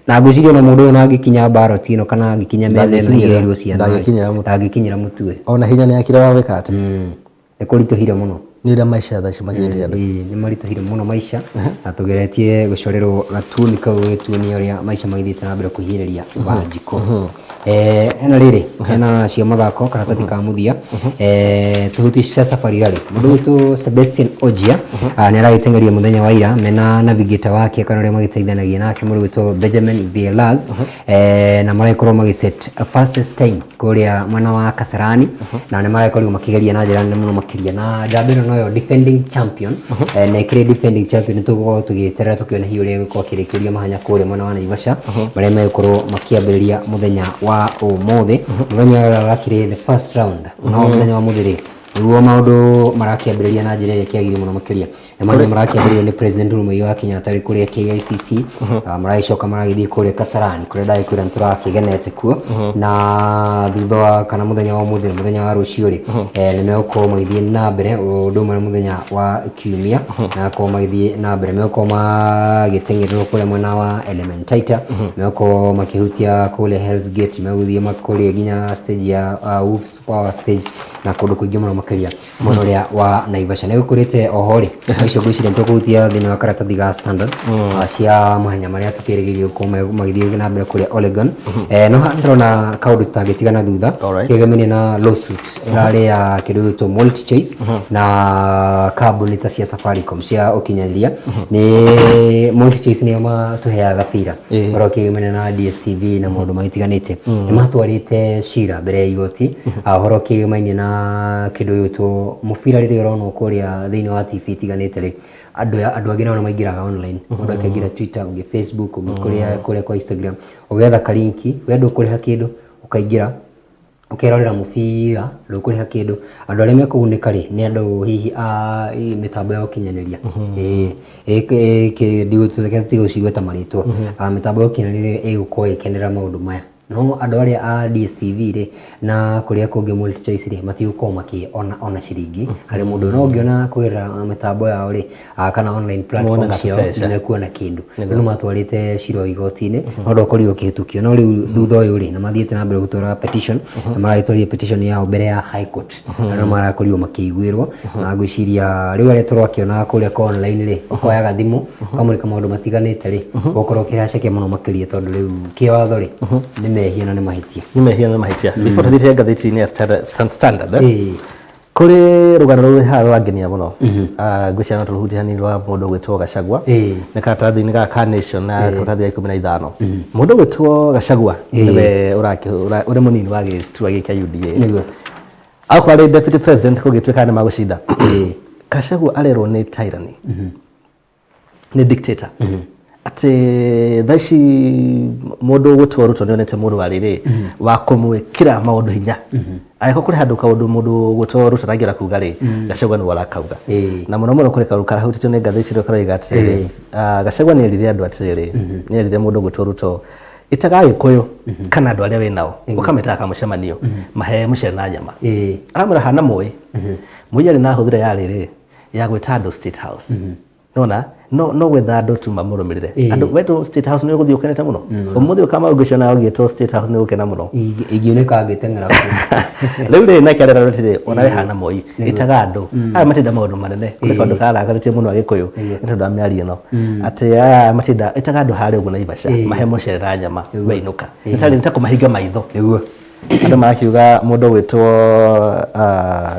[SPEAKER 1] Na ngwĩciria ona mũndũ ũyũ angĩkinya mbaroti ĩno kana angĩkinya metha ĩno ĩigĩrĩirwo ciana rĩ,
[SPEAKER 2] Ndangĩkinyĩra mũtu.
[SPEAKER 1] ndangĩkinyĩra mũtu ĩ.
[SPEAKER 2] Ona hinya nĩ akĩrĩ wa gwĩka atĩa?
[SPEAKER 1] Nĩ kũritũhire mũno.
[SPEAKER 2] Nĩ ũrĩa maica thaa ici makinyĩte andũ.
[SPEAKER 1] Ĩĩ, nĩ maritũhire mũno maica na tũgeretie gũcorerwo gatuni kau gũgĩtuonia ũrĩa maica magĩthiĩte na mbere kũhinyĩrĩria Wanjikũ. Hena rĩrĩ, hena cia mathako karatathi ka mũthia, tũhuti cia safari rally. Mũndũ ũgwĩtwo Sebastian Ojia nĩ aragĩteng'eria mũthenya wa ira mena navigator wake kana ũrĩa magĩteithanagia nake mũndũ ũgwĩtwo Benjamin Vielaz, na maragĩkorwo magĩ set fastest time kũrĩa mwena wa Kasarani na nĩ maragĩkorirwo makĩgeria na njĩra nene mũno makĩria na njamba ĩno noyo defending champion, na ĩkĩrĩ defending champion nĩ tũgũkorwo tũgĩeterera tũkĩone hihi ũrĩa ĩgũkorwo ĩkĩrĩkĩria mahenya kũrĩa mwena wa Naivasha marĩa megũkorwo makĩambĩrĩria mũthenya wa ũmũthĩ. Mũthenya ũrĩa ũrakĩrĩ the first round, no mũthenya wa ũmũthĩ rĩ, nĩguo maũndũ marakĩambĩrĩria na njĩra ĩrĩa ĩkĩagĩrĩire mũno makĩria. Nĩ mahenya marakĩambĩrĩrio nĩ President Uhuru Muigai wa Kenyatta arĩ kũrĩa KICC, maragĩcoka maragĩthiĩ kũrĩa Kasarani kũrĩa ndagĩkwĩra nĩ tũrakĩgenete kuo, na thutha wa kana mũthenya wa ũmũthĩ na mũthenya wa rũciũ rĩ, nĩ megũkorwo magĩthiĩ na mbere ũndũ ũmwe na mũthenya wa kiumia, na gũkorwo magĩthiĩ na mbere megũkorwo magĩteng'ererwo kũrĩa mwena wa Elementaita, megũkorwo makĩhutia kũrĩa Hell's Gate, megũthiĩ kũrĩa nginya stage ya Wolves Power stage na kũndũ kũingĩ mũno makĩria mwena ũrĩa wa Naivasha. Nĩ gũkũrĩte oho rĩ, icio ngwĩciria nĩ tũkũhutia thĩinĩ wa karatathi ga Standard, cia mahenya marĩa tũkĩrĩgĩrĩire gũkorwo magĩthiĩ na mbere kũrĩa Oregon. No haha ndĩrona kaũndũ tũtangĩtigana thutha, kĩegemainie na lawsuit ĩrarĩ ya kĩndũ gĩgwĩtwo MultiChoice na kambuni ta cia Safaricom cia ũkinyanĩria. Nĩ MultiChoice nĩo matũheaga gabira ũrĩa ũkĩegemainie na DStv na maũndũ magĩtiganĩte. Nĩ matwarĩte cira mbere ya igoti ũhoro ũkĩgĩmainie na kĩndũ gĩgwĩtwo mũbira rĩrĩa ũronwo kũrĩa thĩinĩ wa TV itiganĩte rĩ, andũ andũ angĩ nao nĩ maingĩraga online, mũndũ akaingĩra Twitter, ũngĩ Facebook, ũngĩ kũrĩa kũrĩa kwa Instagram, ũgetha karinki, we ndũkũrĩha kĩndũ, ũkaingĩra Ũkerorera mũbira ndũkũrĩha kĩndũ. Andũ arĩa mekũgunĩka rĩ, nĩ andũ hihi a mĩtambo ya ũkinyanĩria. Ĩĩ, reke tũtige gũcigweta marĩtwa. Mĩtambo ya ũkinyanĩria ĩgũkorwo ĩgĩkenera maũndũ maya. No andũ arĩa a DSTV rĩ, na kũrĩa kũngĩ MultiChoice rĩ, matigũkorwo makĩona ona ciringi harĩ mũndũ. No ũngĩona kũgerera mĩtambo yao rĩ, kana online platform
[SPEAKER 2] Monaga
[SPEAKER 1] ciao,
[SPEAKER 2] tũbeca.
[SPEAKER 1] nĩ mekuona kĩndũ. Rĩu nĩ matwarĩte cira ũyũ igoti-inĩ, no ndwakorirwo ũkĩhĩtũkio. No rĩu thutha ũyũ rĩ, nĩ mathiĩte na mbere gũtwara petition, na maragĩtwarire petition yao mbere ya High Court. Na no marakorirwo makĩiguĩrwo, na ngwĩciria rĩu arĩa tũrakĩonaga kũrĩa kwa online rĩ, ũkoyaga thimũ, ũkamũrĩka maũndũ matiganĩte rĩ, ũgũkorwo ũkĩraceke mũno makĩria tondũ rĩu kĩwatho rĩ, nĩ mehia na nĩ mahĩtia.
[SPEAKER 2] Nĩ mehia na mahĩtia. Before tũthiĩte ngathĩti-inĩ ya Standard,
[SPEAKER 1] Ĩĩ.
[SPEAKER 2] Kũrĩ rũgano rũrĩ haha rũrangenia mũno. Ngwĩciria no tũrũhutie hanini rwa mũndũ ũgwĩtwo Gachagua. Nĩ karatathi-inĩ gaka ka Nation na karatathi ga 15. Mũndũ ũgwĩtwo Gachagua nĩwe ũrĩ mũnini wa gĩturwa gĩkĩ kĩa UDA. Akorwo arĩ deputy president kũngĩtuĩka nĩ magũcinda. Gachagua arerwo nĩ tyranny. Nĩ dictator. Atĩ thaa ici mũndũ ũgwĩtwo Ruto nĩonete mũndũ wa rĩrĩ wa kũmwĩkĩra maũndũ hinya. Angĩkorwo kũrĩ handũ kaũndũ mũndũ ũgwĩtwo Ruto arangĩenda kuga rĩ, Gachagua nĩwe arakauga. Na mũno mũno kũrĩ kaũndũ karahutĩtio nĩ ngathĩti ĩno karoiga atĩrĩrĩ, Gachagua nĩ erire andũ atĩrĩrĩ, nĩ erire mũndũ ũgwĩtwo Ruto, ĩtaga Agĩkũyũ kana andũ arĩa wĩ nao, ũkametaga kamũcemanio, mahe mũcere na nyama. Aramwĩra hana Moi. Moi arĩ na hũthĩra ya rĩrĩ, ya gwĩta andũ State House. Nona no no gwetha andũ tu mamũrũmĩrĩre. Andũ wetwo State House nĩ ũgũthiĩ ũkenete mũno. Ũmũthĩ ũkama ũngĩciona ũgĩtwo State House nĩ ũgũkena mũno.
[SPEAKER 1] Ingĩoneka ngĩteng'era kũu.
[SPEAKER 2] Rĩu rĩ nake arera atĩrĩ, ona we hana Moi, ĩtaga andũ. Aya matinda maũndũ manene. Kũrĩ kaũndũ karakarĩtie mũno Agĩkũyũ nĩ tondũ wa mĩario ĩno. Atĩ aya matinda ĩtaga andũ harĩa ũguo Naivasha, mahe mũcere na nyama, wainũka. Nĩ ta nĩ ta kũmahinga maitho.
[SPEAKER 1] Nĩguo.
[SPEAKER 2] Andũ marakiuga mũndũ ũgwĩtwo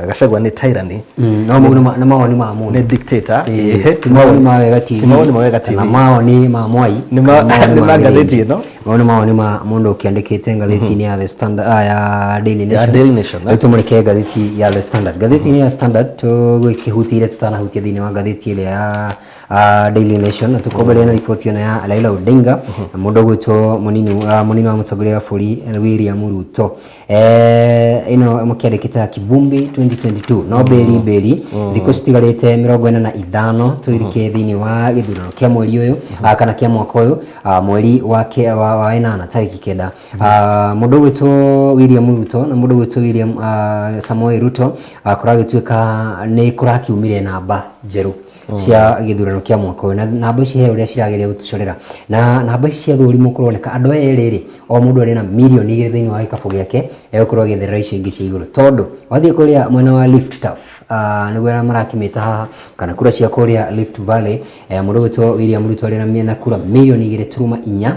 [SPEAKER 2] Gachagua nĩ tyranny.
[SPEAKER 1] No mau nĩ mawoni ma mũndũ.
[SPEAKER 2] Nĩ dictator.
[SPEAKER 1] Ti mawoni ma Wega TV.
[SPEAKER 2] Ti mawoni ma Wega TV.
[SPEAKER 1] Kana mawoni ma Mwai.
[SPEAKER 2] Nĩ ma ngathĩti ĩno.
[SPEAKER 1] Mau nĩ mawoni ma mũndũ ũkĩandĩkĩte ngathĩti-inĩ ya The Standard, ya Daily Nation.
[SPEAKER 2] Ya Daily Nation.
[SPEAKER 1] Rĩu tũmũrĩke ngathĩti ya The Standard. Ngathĩti-inĩ ya Standard tũgĩkĩhutia tutanahutia thĩinĩ wa ngathĩti ĩrĩa ya Daily Nation na tukombereria na riboti ĩno ya Raila Odinga na mũndũ ũgwĩtwo mũnini mũnini wa mũtongoria wa bũrũri William Ruto. Ĩno mũkĩandĩkĩte ya Kivumbi 2022 no mbĩri mbĩri thikũ citigarĩte 45 tũirike thĩinĩ wa gĩthurano kĩa mweri ũyũ kana kĩa mwaka ũyũ, mweri wa wa 8 tarĩki 9. Mũndũ ũgwĩtwo William Ruto na mũndũ ũgwĩtwo William Samoei Ruto kũragĩtuĩka nĩ kũrakiumire namba njerũ cia gĩthurano kĩa mwaka ũyũ, na namba ici he ũrĩa cirageria gũtũcorera, na namba ici cia thũrimũ kũroneka andũ aya erĩ rĩ, o mũndũ arĩ na mirioni 2 thĩinĩ wa gĩkabũ gĩake egũkorwo agĩetherera icio ingĩ cia igũrũ, tondũ wathiĩ kũrĩa mwena wa Rift Turf, nĩguo arĩa marakĩmĩta haha, kana kura cia kũrĩa Rift Valley, mũndũ ũgwĩtwo William Ruto arĩ na kura mirioni 2.4.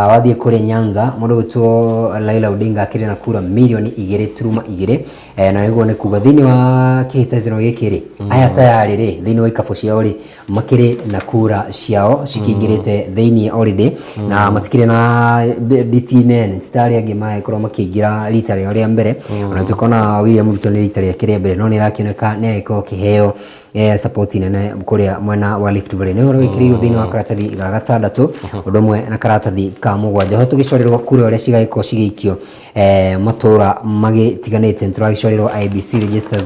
[SPEAKER 1] Wathiĩ kũrĩa Nyanza, mũndũ ũgwĩtwo Raila Odinga akĩrĩ na kura mirioni 2.2. Na nĩguo nĩ kuga thĩinĩ wa kĩhĩtahĩtano gĩkĩ rĩ, aya tayarĩ rĩ, thĩinĩ wa ikabu ciao rĩ, makĩrĩ na kura ciao cikĩingĩrĩte thĩinĩ already, na matikĩrĩ na nditi nene ti ta arĩa angĩ magĩkorwo makĩingĩra rita rĩao rĩa mbere. Ona tukona William Ruto nĩ rita rĩake rĩa mbere, no nĩ arakĩoneka nĩ agĩkorwo akĩheo support nene kũrĩa mwena wa Rift Valley. Nĩ ũhoro wĩkĩrĩirwo thĩinĩ wa karatathi ga gatandatũ ũndũ ũmwe na karatathi ka mũgwanja. Ho tũgĩcorerwo kura ũrĩa cigagĩkorwo cigĩikio matũra magĩtiganĩte. Nĩ tũragĩcorerwo IEBC registers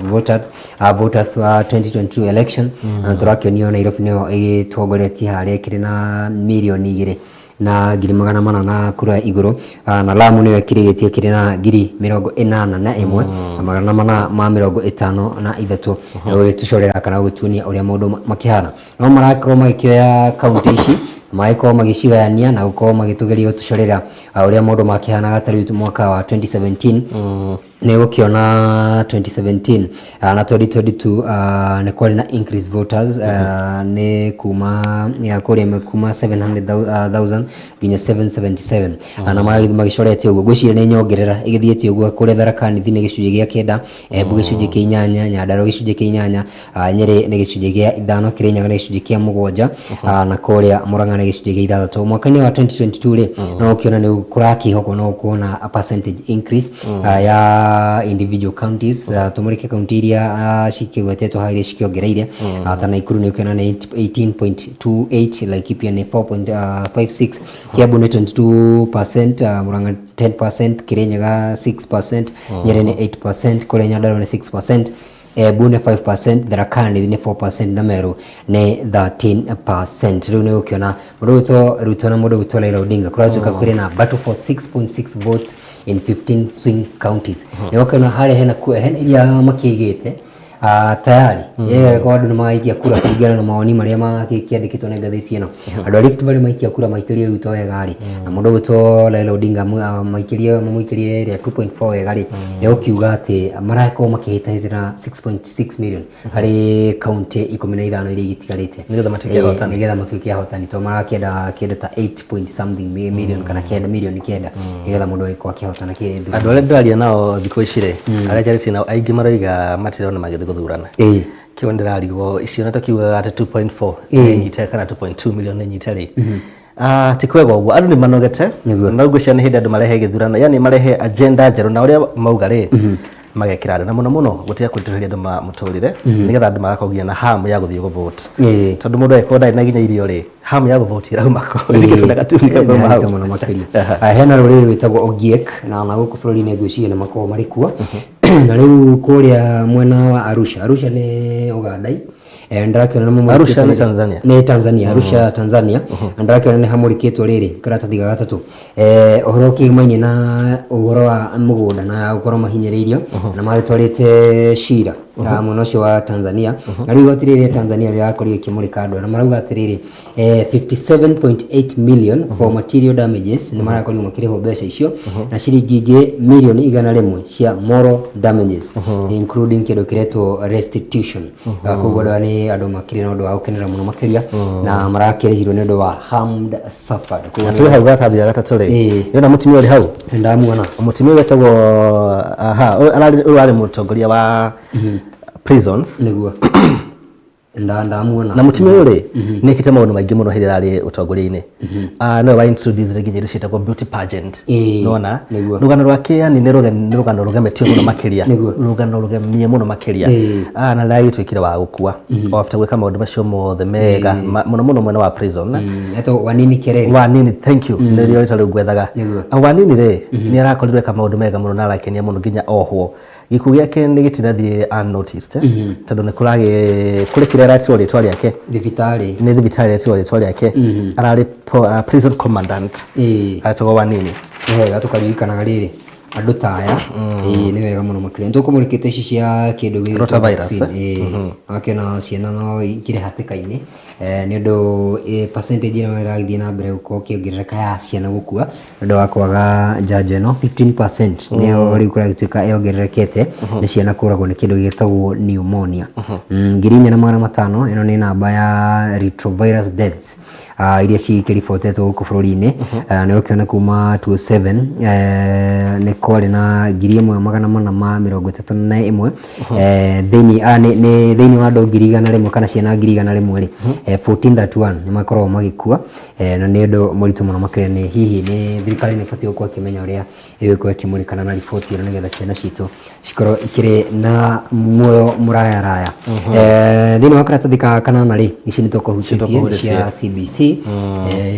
[SPEAKER 1] voters wa 2022 election, na tũrakĩonio Nairobi nĩyo ĩgĩtongoretie harĩa ĩkĩrĩ na 2,400,000 na kura igũrũ, na Lamu nĩyo ĩkĩrĩgĩtie ĩkĩrĩ na 81,453, gũgĩtũcorera kana gũgĩtuonia ũrĩa maũndũ makĩhana. No marakorwo magĩkĩoya kaunti ici, magĩkorwo magĩcigayania na gũkorwo magĩtũgeria gũtũcorera ũrĩa maũndũ makĩhanaga ta rĩu mwaka wa 2017. Nĩ gũkĩona 2017 na 2022 nĩ kwarĩ na increase voters, nĩ kuma ya kũrĩa kuma 700,000 nginya 777, na magĩthiĩ magĩcorete ũguo. Ngwĩciria nĩ nyongerera ĩgĩthiĩte ũguo. Kũrĩa Tharaka Nithi nĩ gĩcunjĩ gĩa 9, Embu gĩcunjĩ kĩa 8, Nyandarua gĩcunjĩ kĩa 8, Nyĩrĩ nĩ gĩcunjĩ gĩa 5, Kĩrĩnyaga nĩ gĩcunjĩ kĩa 7, na kũrĩa Murang'a nĩ na gĩcunjĩ gĩa ithathatũ. Mwaka-inĩ wa 2022 rĩ, no ũkĩona nĩ kũrakĩhokwo no kuona a percentage increase ya individual counties. Tũmũrĩke kaunti iria cikĩgwetetwo haha iria cikĩongereire. Ta Nakuru nĩ ũkĩona nĩ 18.28, Laikipia nĩ 4.56, Kiambu nĩ 22%, Murang'a 10%, Kirinyaga 6%, Nyeri nĩ 8%, kũrĩa Nyandarua nĩ 6%, Embu nĩ 5%, Tharaka Nithi nĩ 4% na Meru nĩ 13%. Rĩu nĩ ũkĩona mũndũ ũgwĩtwo Ruto na mũndũ ũgwĩtwo Raila Odinga kũratuĩka kwĩrĩ na battle for 6.6 votes in 15 swing counties. Nĩ ũkĩona harĩa hena iria makĩigĩte tayari kwa andũ nĩ magaikia kura kũringana na mawoni marĩa makĩandĩkĩtwo nĩ ngathĩti ĩno. Andũ a Rift Valley maikia kura maikĩrie Ruto wega rĩ, na mũndũ ũgwĩtwo Raila Odinga maikĩrie mamũikĩrie ĩrĩa 2.4 wega rĩ, nĩ gũkiuga atĩ marakorwo makĩhĩtahĩtana 6.6 million harĩ kaunti 15 iria igĩtigarĩte.
[SPEAKER 2] Nĩgetha matuĩke ahotani.
[SPEAKER 1] Nĩgetha matuĩke ahotani, tondũ marakĩenda kĩndũ ta 8 point something million kana kenda milioni 9 nĩgetha mũndũ agĩkorwo akĩhotana kĩthurano.
[SPEAKER 2] Andũ arĩa ndĩraria nao thikũ ici rĩ, arĩa njarĩtie nao aingĩ maroiga matirona magĩthiĩ gũthurana. Kĩo ndĩrarigwo icio na tũkiugaga atĩ 2.4 nĩ nyite kana 2.2 million nĩ nyite rĩ. Ti kwega ũguo, andũ nĩ manogete.
[SPEAKER 1] Nĩguo.
[SPEAKER 2] Na ngwĩciria nĩ hĩndĩ andũ marehe gĩthurano, yani marehe agenda njerũ, na ũrĩa mauga rĩ, magekĩra andũ na mũno mũno gũtiga kũritũhĩria andũ mũtũrĩre, nĩgetha andũ magakorwo nginya na hamu ya gũthiĩ gũvote. Tondũ mũndũ angĩkorwo ndarĩ na nginya irio rĩ, hamu ya gũvote ĩrauma kũ? Nĩ gatuni
[SPEAKER 1] kauma hau. Mũno makĩria. Hena rũrĩrĩ rwĩtagwo Ogiek, na ona gũkũ bũrũri-inĩ ngwĩciria nĩ makoragwo marĩ kuo. Na rĩu kũrĩa mwena wa Arusha, Arusha nĩ Ũganda. Ndĩrakĩona nĩ
[SPEAKER 2] Arusha nĩ Tanzania.
[SPEAKER 1] Nĩ Tanzania, Arusha Tanzania. Na ndĩrakĩona nĩ hamũrĩkĩtwo rĩrĩ karatathi ga gatatũ, ũhoro ũkĩgimainie na ũhoro wa mũgũnda na gũkorwo mahinyĩrĩirio na magĩtwarĩte cira mwena ũcio wa Tanzania. Na rĩu igoti rĩrĩ rĩa Tanzania rĩrakorirwo rĩkĩmũrĩka andũ na marauga atĩrĩrĩ, 57.8 million for material damages nĩ marakorirwo makĩrĩhwo mbeca icio, na ciringi ingĩ milioni 100 cia moral damages, including kĩndũ kĩretwo restitution. Koguo andũ aya nĩ andũ makĩrĩ na ũndũ wa gũkenera mũno makĩria na marakĩrĩhirwo nĩ ũndũ wa harm suffered.
[SPEAKER 2] Koguo na tũrĩ hau gatathi ga gatatũ rĩ, nĩona mũtumia ũrĩ hau?
[SPEAKER 1] Ndamuona.
[SPEAKER 2] Mũtumia wetagwo aha, ũyũ ũyũ arĩ mũtongoria wa prisons.
[SPEAKER 1] Nĩguo ndamuona.
[SPEAKER 2] Na mũtumia ũyũ rĩ, nĩ ekĩte maũndũ maingĩ mũno hĩndĩ ĩrĩa arĩ ũtongoria-inĩ. Nĩwe wa introduce nginya indo ciĩtagwo beauty pageant. Nĩwona?
[SPEAKER 1] Nĩguo.
[SPEAKER 2] Rũgano rwake yani nĩ rũgano rũgemetio mũno makĩria. Rũgano rũgemie mũno makĩria. Na rĩragĩtuĩkire wa gũkua o after gwĩka maũndũ macio mothe mega, mũno mũno mwena wa prison.
[SPEAKER 1] Etagwo Wanini Kereri.
[SPEAKER 2] Wanini, thank you, nĩrĩo rĩtwa rĩu ngwethaga. Wanini rĩ, nĩ arakorirwo eka maũndũ mega mũno na arakenia mũno nginya ohwo. Gĩkuũ gĩake nĩ gĩtinathiĩ unnoticed, tondũ nĩ kũragĩ kũrĩ kĩrĩa aratirwo rĩtwa rĩake.
[SPEAKER 1] Thibitarĩ.
[SPEAKER 2] Nĩ thibitarĩ ĩretirwo rĩtwa rĩake. Ararĩ prison commandant. Aretagwo Wanini.
[SPEAKER 1] Nĩ wega tũkaririkanaga rĩrĩ andũ ta aya. Nĩ wega mũno makĩria. Nĩ tũkũmũrĩkĩte ici cia kĩndũ gĩgwĩtwo
[SPEAKER 2] Rotavirus,
[SPEAKER 1] vaccine. Wakĩona ciana no ikĩrĩ hatĩka-inĩ, nĩ ũndũ percentage ĩno ĩragĩthiĩ na mbere gũkorwo ĩkĩongerereka ya ciana gũkua nĩ ũndũ wa kwaga njanjo ĩno. 15% nĩyo rĩu kũragĩtuĩka yongererekete nĩ ciana kũragwo nĩ kĩndũ gĩtagwo pneumonia. 4500, ĩno nĩ namba ya retrovirus deaths iria cikĩribotetwo gũkũ bũrũri-inĩ. Nĩ ũkĩona kuma 27 nĩ kwarĩ na 1431 thĩinĩ nĩ thĩinĩ wa andũ 100,000 kana ciana 100,000 rĩ, 1431 nĩ makoragwo magĩkua, na nĩ ũndũ mũritũ mũno makĩria. Nĩ hihi nĩ thirikari nĩ ĩbatiĩ gũkorwo ĩkĩmenya ũrĩa ĩgũkorwo ĩkĩmũrĩkana na riboti ĩno nĩgetha ciana citũ cikorwo ikĩrĩ na muoyo mũraya raya. Thĩinĩ wa karatathi ka kanana rĩ, ici nĩ tũkũhutĩtie nĩ cia CBC.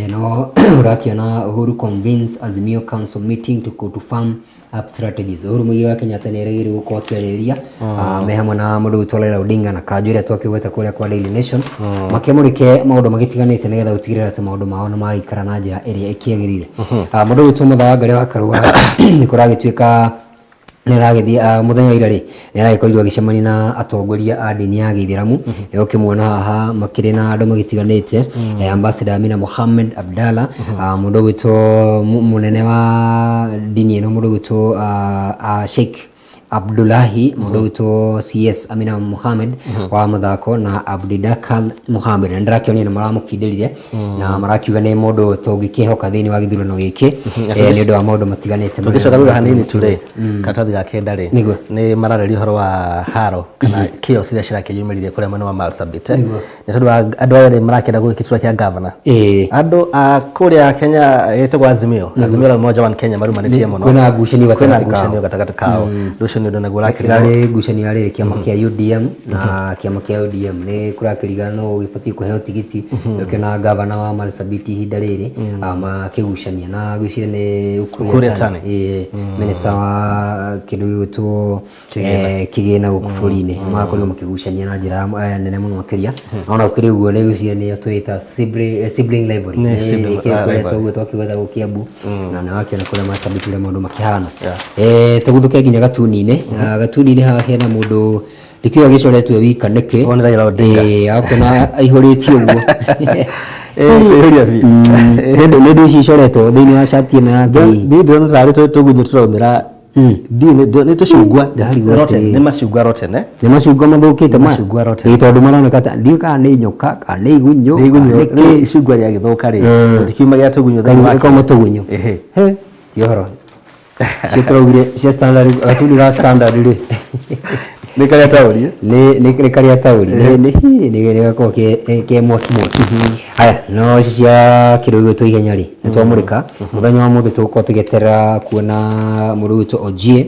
[SPEAKER 1] No ũrakĩona Uhuru convenes Azimio Council meeting to firm up strategies. Uhuru Muigai wa Kenyatta nĩ erĩgĩrĩirwo gũkorwo akĩarĩrĩria me hamwe na mũndũ witũ Raila Odinga na kanjũ ĩrĩa twakĩgweta kũrĩa kwa Daily Nation, makĩmũrĩke maũndũ magĩtiganĩte nĩgetha gũtigĩrĩra atĩ maũndũ mao nĩ magĩikara na njĩra ĩrĩa ĩkĩagĩrĩire. Mũndũ witũ Mũtha wa Ngarĩ wa Karua nĩ kũragĩtuĩka nĩ aragĩthiĩ, mũthenya wa ira rĩ, nĩ aragĩkorirwo agĩcemania na atongoria a ndini ya gĩithĩramu. Nĩ ũkĩmuona haha makĩrĩ na andũ magĩtiganĩte, Ambassador Amina Mohamed Abdalla, mũndũ ũgwĩtwo mũnene wa ndini ĩno, mũndũ ũgwĩtwo Sheikh Abdullahi, mũndũ ũgwĩtwo CS Amina Mohamed wa mathako na Abdidakal Mohamed, na ndĩrakĩonire nĩ maramũkindĩrire na marakiuga nĩ mũndũ tũngĩkĩhoka thĩinĩ wa gĩthurano gĩkĩ nĩ ũndũ wa maũndũ matiganĩte.
[SPEAKER 2] Tũngĩcoka thutha hanini tu rĩ, karatathi ga kenda rĩ, nĩ mararĩria ũhoro wa haro kana chaos iria cirakĩyumĩririe kũrĩa mwena wa Marsabit, nĩ tondũ wa andũ aya rĩ marakĩenda gũgĩkitura kĩa gavana. Andũ a kũrĩa Kenya ĩtagwo Azimio, Azimio la Umoja One Kenya marumanĩtie mũno.
[SPEAKER 1] Kwĩna ngucanio
[SPEAKER 2] kwĩna
[SPEAKER 1] gatagatĩ kao.
[SPEAKER 2] Ngucanio gatagatĩ kao. Ũndũ ũcio nĩ ũndũ naguo ũrakĩrĩ
[SPEAKER 1] Ĩrarĩ ngucanio ya rĩrĩ, kĩama kĩa UDM na kĩama kĩa ODM nĩ kũrakĩrigana no gĩbatiĩ kũheo tigiti. Ũkĩona gavana wa Marsabit ihinda rĩrĩ makĩgucania na ngwĩciria nĩ
[SPEAKER 2] Ukur
[SPEAKER 1] Ukur
[SPEAKER 2] Yatani.
[SPEAKER 1] Yatani, minister wa kĩndũ gĩgwĩtwo kĩgĩna gũkũ bũrũri-inĩ, magakorirwo makĩgucania na njĩra nene mũno makĩria. Na ona gũkĩrĩ ũguo nĩ ngwĩciria nĩyo twĩta sibling rivalry.
[SPEAKER 2] Nĩ sibling,
[SPEAKER 1] nĩkĩo
[SPEAKER 2] rivalry.
[SPEAKER 1] tũkoretwo ũguo twakĩgwetha gũkũ Kiambu na nĩ wakĩona kũrĩa Marsabit ũrĩa maũndũ makĩhana. Tũguthũke nginya Gatuni-inĩ. Gatuni-inĩ haha hena mũndũ ndikĩũĩ agĩcoretwo wika nĩkĩ.
[SPEAKER 2] Ũyũ nĩ Raila Odinga.
[SPEAKER 1] Akona aihũrĩtie ũguo.
[SPEAKER 2] Kwĩhũria biũ.
[SPEAKER 1] Nĩ ndũ ici icoretwo thĩinĩ wa cati ĩno yake?
[SPEAKER 2] Niĩ ndĩrona tarĩ tũgunyũ tũraumĩra. Ndiĩ nĩ tũcungwa.
[SPEAKER 1] Ndarigwo
[SPEAKER 2] rotten,
[SPEAKER 1] atĩ-
[SPEAKER 2] nĩ macungwa rotten, eh?
[SPEAKER 1] Nĩ macungwa mathũkĩte maya.
[SPEAKER 2] Macungwa rotten.
[SPEAKER 1] Ĩĩ, tondũ maroneka ta ndiũĩ kana nĩ nyoka kana nĩ igunyũ.
[SPEAKER 2] Nĩ igunyũ.
[SPEAKER 1] Kana nĩ
[SPEAKER 2] Rĩu
[SPEAKER 1] kĩ.
[SPEAKER 2] icungwa rĩagĩthũka rĩ, gũtikiumagia tũgunyũ thĩinĩ wa
[SPEAKER 1] Kauma tũgunyũ.
[SPEAKER 2] Ehe.
[SPEAKER 1] He, ti ũhoro cio tũraugire cia Standard, gatuni ga Standard rĩ.
[SPEAKER 2] Nĩ karĩa taũri.
[SPEAKER 1] Nĩ karĩa taũri nĩ gakoragwo ke mwaki mwaki. Haya, no ici cia kĩndũ gĩgwĩtwo ihenya rĩ, nĩ twamũrĩka mũthenya wa mũthĩ. Tũgũkorwo tũgĩeterera kuona mũndũ ũgwĩtwo Ojie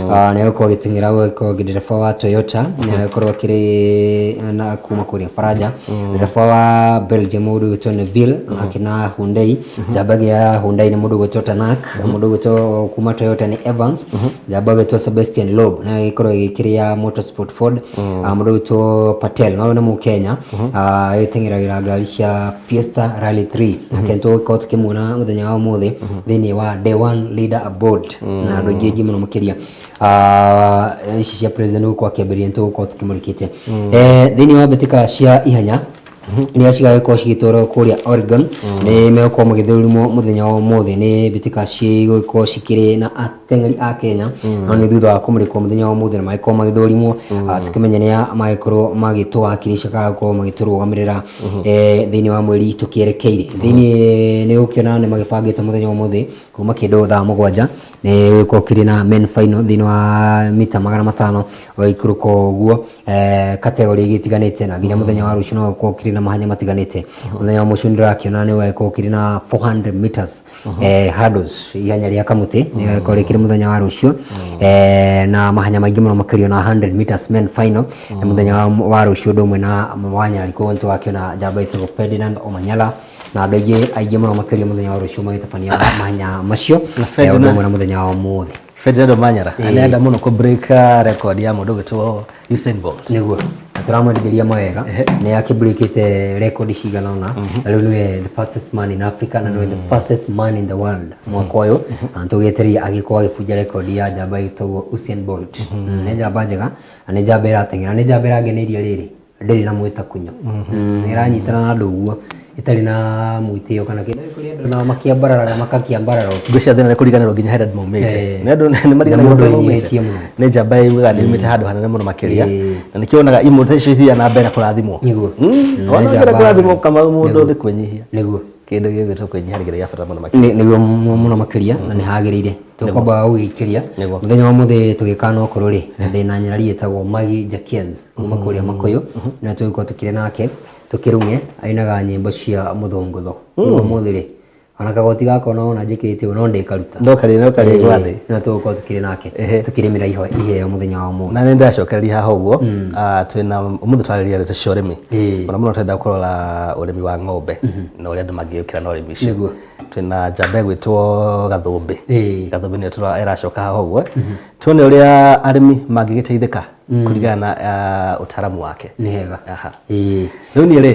[SPEAKER 1] nĩ agũkorwo agĩteng'era gũgĩkorwo ndereba wa Toyota, nĩ agũkorwo akĩrĩ na kuma kũrĩa Faranja, ndereba wa Belgium mũndũ ũgwĩtwo Neville nake na Hyundai. Njamba ĩngĩ ya Hyundai nĩ mũndũ ũgwĩtwo Tanak, mũndũ ũgwĩtwo kuma Toyota nĩ Evans, njamba ũgwĩtwo Sebastian Loeb na ĩgĩkorwo ĩgĩkĩrĩa Motorsport Ford, mũndũ ũgwĩtwo Patel no nĩ Mũkenya, ĩteng'eragĩra ngari cia Fiesta Rally 3, nake nĩtũgũkorwo tũkĩmuona mũthenya wa ũmũthĩ thĩinĩ wa Day One Leader Aboard na andũ aingĩ aingĩ mũno makĩria. Ici cia president gũkorwo akĩambĩrĩria nĩtũgũkorwo tũkĩmũrĩkĩte thĩinĩ wa mbĩtĩka cia ihenya iria cigagĩkorwo cigĩtwarwo kũrĩa Oregon. Nĩ megũkorwo magĩthũrimwo mũthenya wa ũmũthĩ, nĩ mbĩtĩka cigũgĩkorwo cikĩrĩ na ateng'eri a Kenya, no nĩ thutha wa kũmũrĩkwo mũthenya wa ũmũthĩ na magĩkorwo magĩthũrimwo, tũkĩmenye nĩa magĩkorwo magĩtũwakilisha kana gũkorwo magĩtũrũgamĩrĩra thĩinĩ wa mweri tũkĩerekeire thĩinĩ. Nĩ ũkĩona nĩ magĩbangĩte mũthenya wa ũmũthĩ kuma kĩndũ thaa 7 nĩ gũkorwo kĩrĩ na men final thĩinĩ wa mita 500 ũgagĩikũrũka ũguo, category igĩtiganĩte, na nginya mũthenya wa rũciũ no gũkorwo kĩrĩ na mahenya matiganĩte. Mũthenya wa mũciũ nĩndĩrakĩona nĩ ũgagĩkorwo kĩrĩ na 400 meters hurdles, ihenya rĩa kamũtĩ nĩ gagĩkorwo rĩkĩrĩ mũthenya wa rũciũ, na mahenya maingĩ mũno makĩria, na 100 meters men final nĩ mũthenya wa rũciũ, ũndũ ũmwe na wanyarari. Koguo nĩtũgakĩona njamba ĩtagwo Ferdinand Omanyala na andũ aingĩ aingĩ mũno makĩria mũthenya wa rũciũ magĩtabania mahenya macio, ũndũ ũmwe na mũthenya wa ũmũthĩ.
[SPEAKER 2] Ferdinand Omanyala arenda mũno kũ break record ya mũndũ ũgwĩtwo Usain Bolt.
[SPEAKER 1] Nĩguo, na tũramwendithĩria mawega. Nĩ akĩbreakĩte record cigana ũna, na rĩu nĩwe the fastest man in Africa na nĩwe the fastest man in the world mwaka ũyũ, na nĩtũgĩetereire agĩkorwo agĩbunja record ya njamba ĩtagwo Usain Bolt. Nĩ njamba njega na nĩ njamba ĩrateng'era, nĩ njamba ĩrangeneirie rĩrĩ ndĩrĩ na mwĩtakunyo. Ĩranyitana na andũ ũguo ĩtarĩ na mwĩtĩo kana kĩndũ. Kũrĩ andũ nao makĩambararaga makakĩambarara.
[SPEAKER 2] Ngwĩciria thĩna nĩ kũriganĩrwo nginya harĩa andũ maumĩte. Nĩ andũ nĩ mariganagĩrwo
[SPEAKER 1] Nĩ mũndũ
[SPEAKER 2] kũrĩa maumĩte.
[SPEAKER 1] wĩnyihĩtie mũno.
[SPEAKER 2] Nĩ njamba yugaga nĩ yumĩte handũ hanene mũno makĩria, na nĩkĩo wonaga imwe ta icio ithiaga na mbere kũrathimwo.
[SPEAKER 1] Nĩ
[SPEAKER 2] Ona
[SPEAKER 1] njamba
[SPEAKER 2] ũngĩenda kũrathimwo Kamau, mũndũ nĩ kwĩnyihia. Kĩndũ gĩgwĩtwo kwĩnyihia nĩ kĩndũ gĩa bata mũno makĩria.
[SPEAKER 1] Nĩguo mũno makĩria, na nĩ hagĩrĩire tũkwamba gũgĩikĩria mũthenya wa mũthĩ tũgĩkana okorwo rĩ ndĩna nyarari ĩtagwo Maggie Jackez kuma kũrĩa Makũyũ, na tũgĩkorwo tũkĩrĩ nake tũkĩrung'e ainaga nyĩmbo cia mũthũngũtho. Ũguo ũmũthĩ rĩ, ona kagoti gakwa no ona njĩkĩrĩte ũguo no ndĩkaruta.
[SPEAKER 2] No karĩ gwa thĩ.
[SPEAKER 1] Na tũgũkorwo tũkĩrĩ nake tũkĩrĩmĩra iheo mũthenya wa ũmũthĩ.
[SPEAKER 2] Na nĩ ndacokereria haha ũguo. Twĩna ũmũthĩ twarĩria ndeto cia ũrĩmi, mũno mũno tũrenda kũrora ũrĩmi wa ng'ombe na ũrĩa andũ mangĩũkĩra na ũrĩmi ũcio. Twĩna njamba ĩgwĩtwo Gathũmbĩ. Gathũmbĩ nĩyo ĩracoka haha ũguo tuone ũrĩa arĩmi mangĩgĩteithĩka kũringana na ũtaaramu wake.
[SPEAKER 1] Nĩ hega.
[SPEAKER 2] Aha. Rĩu niĩ rĩ,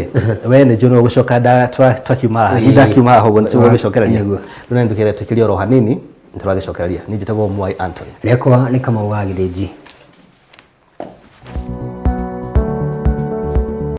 [SPEAKER 2] we nĩ njũĩ nĩwe gũcoka twakiuma haha, niĩ ndakiuma haha ũguo nĩtũgũgĩcokereria. Rĩu nĩ ndũkĩre tũkĩrie oro hanini nĩtũragĩcokereria. Niĩ njĩtagwo Mwai Anthony.
[SPEAKER 1] Rĩakwa nĩ Kamau wa Gĩthĩnji.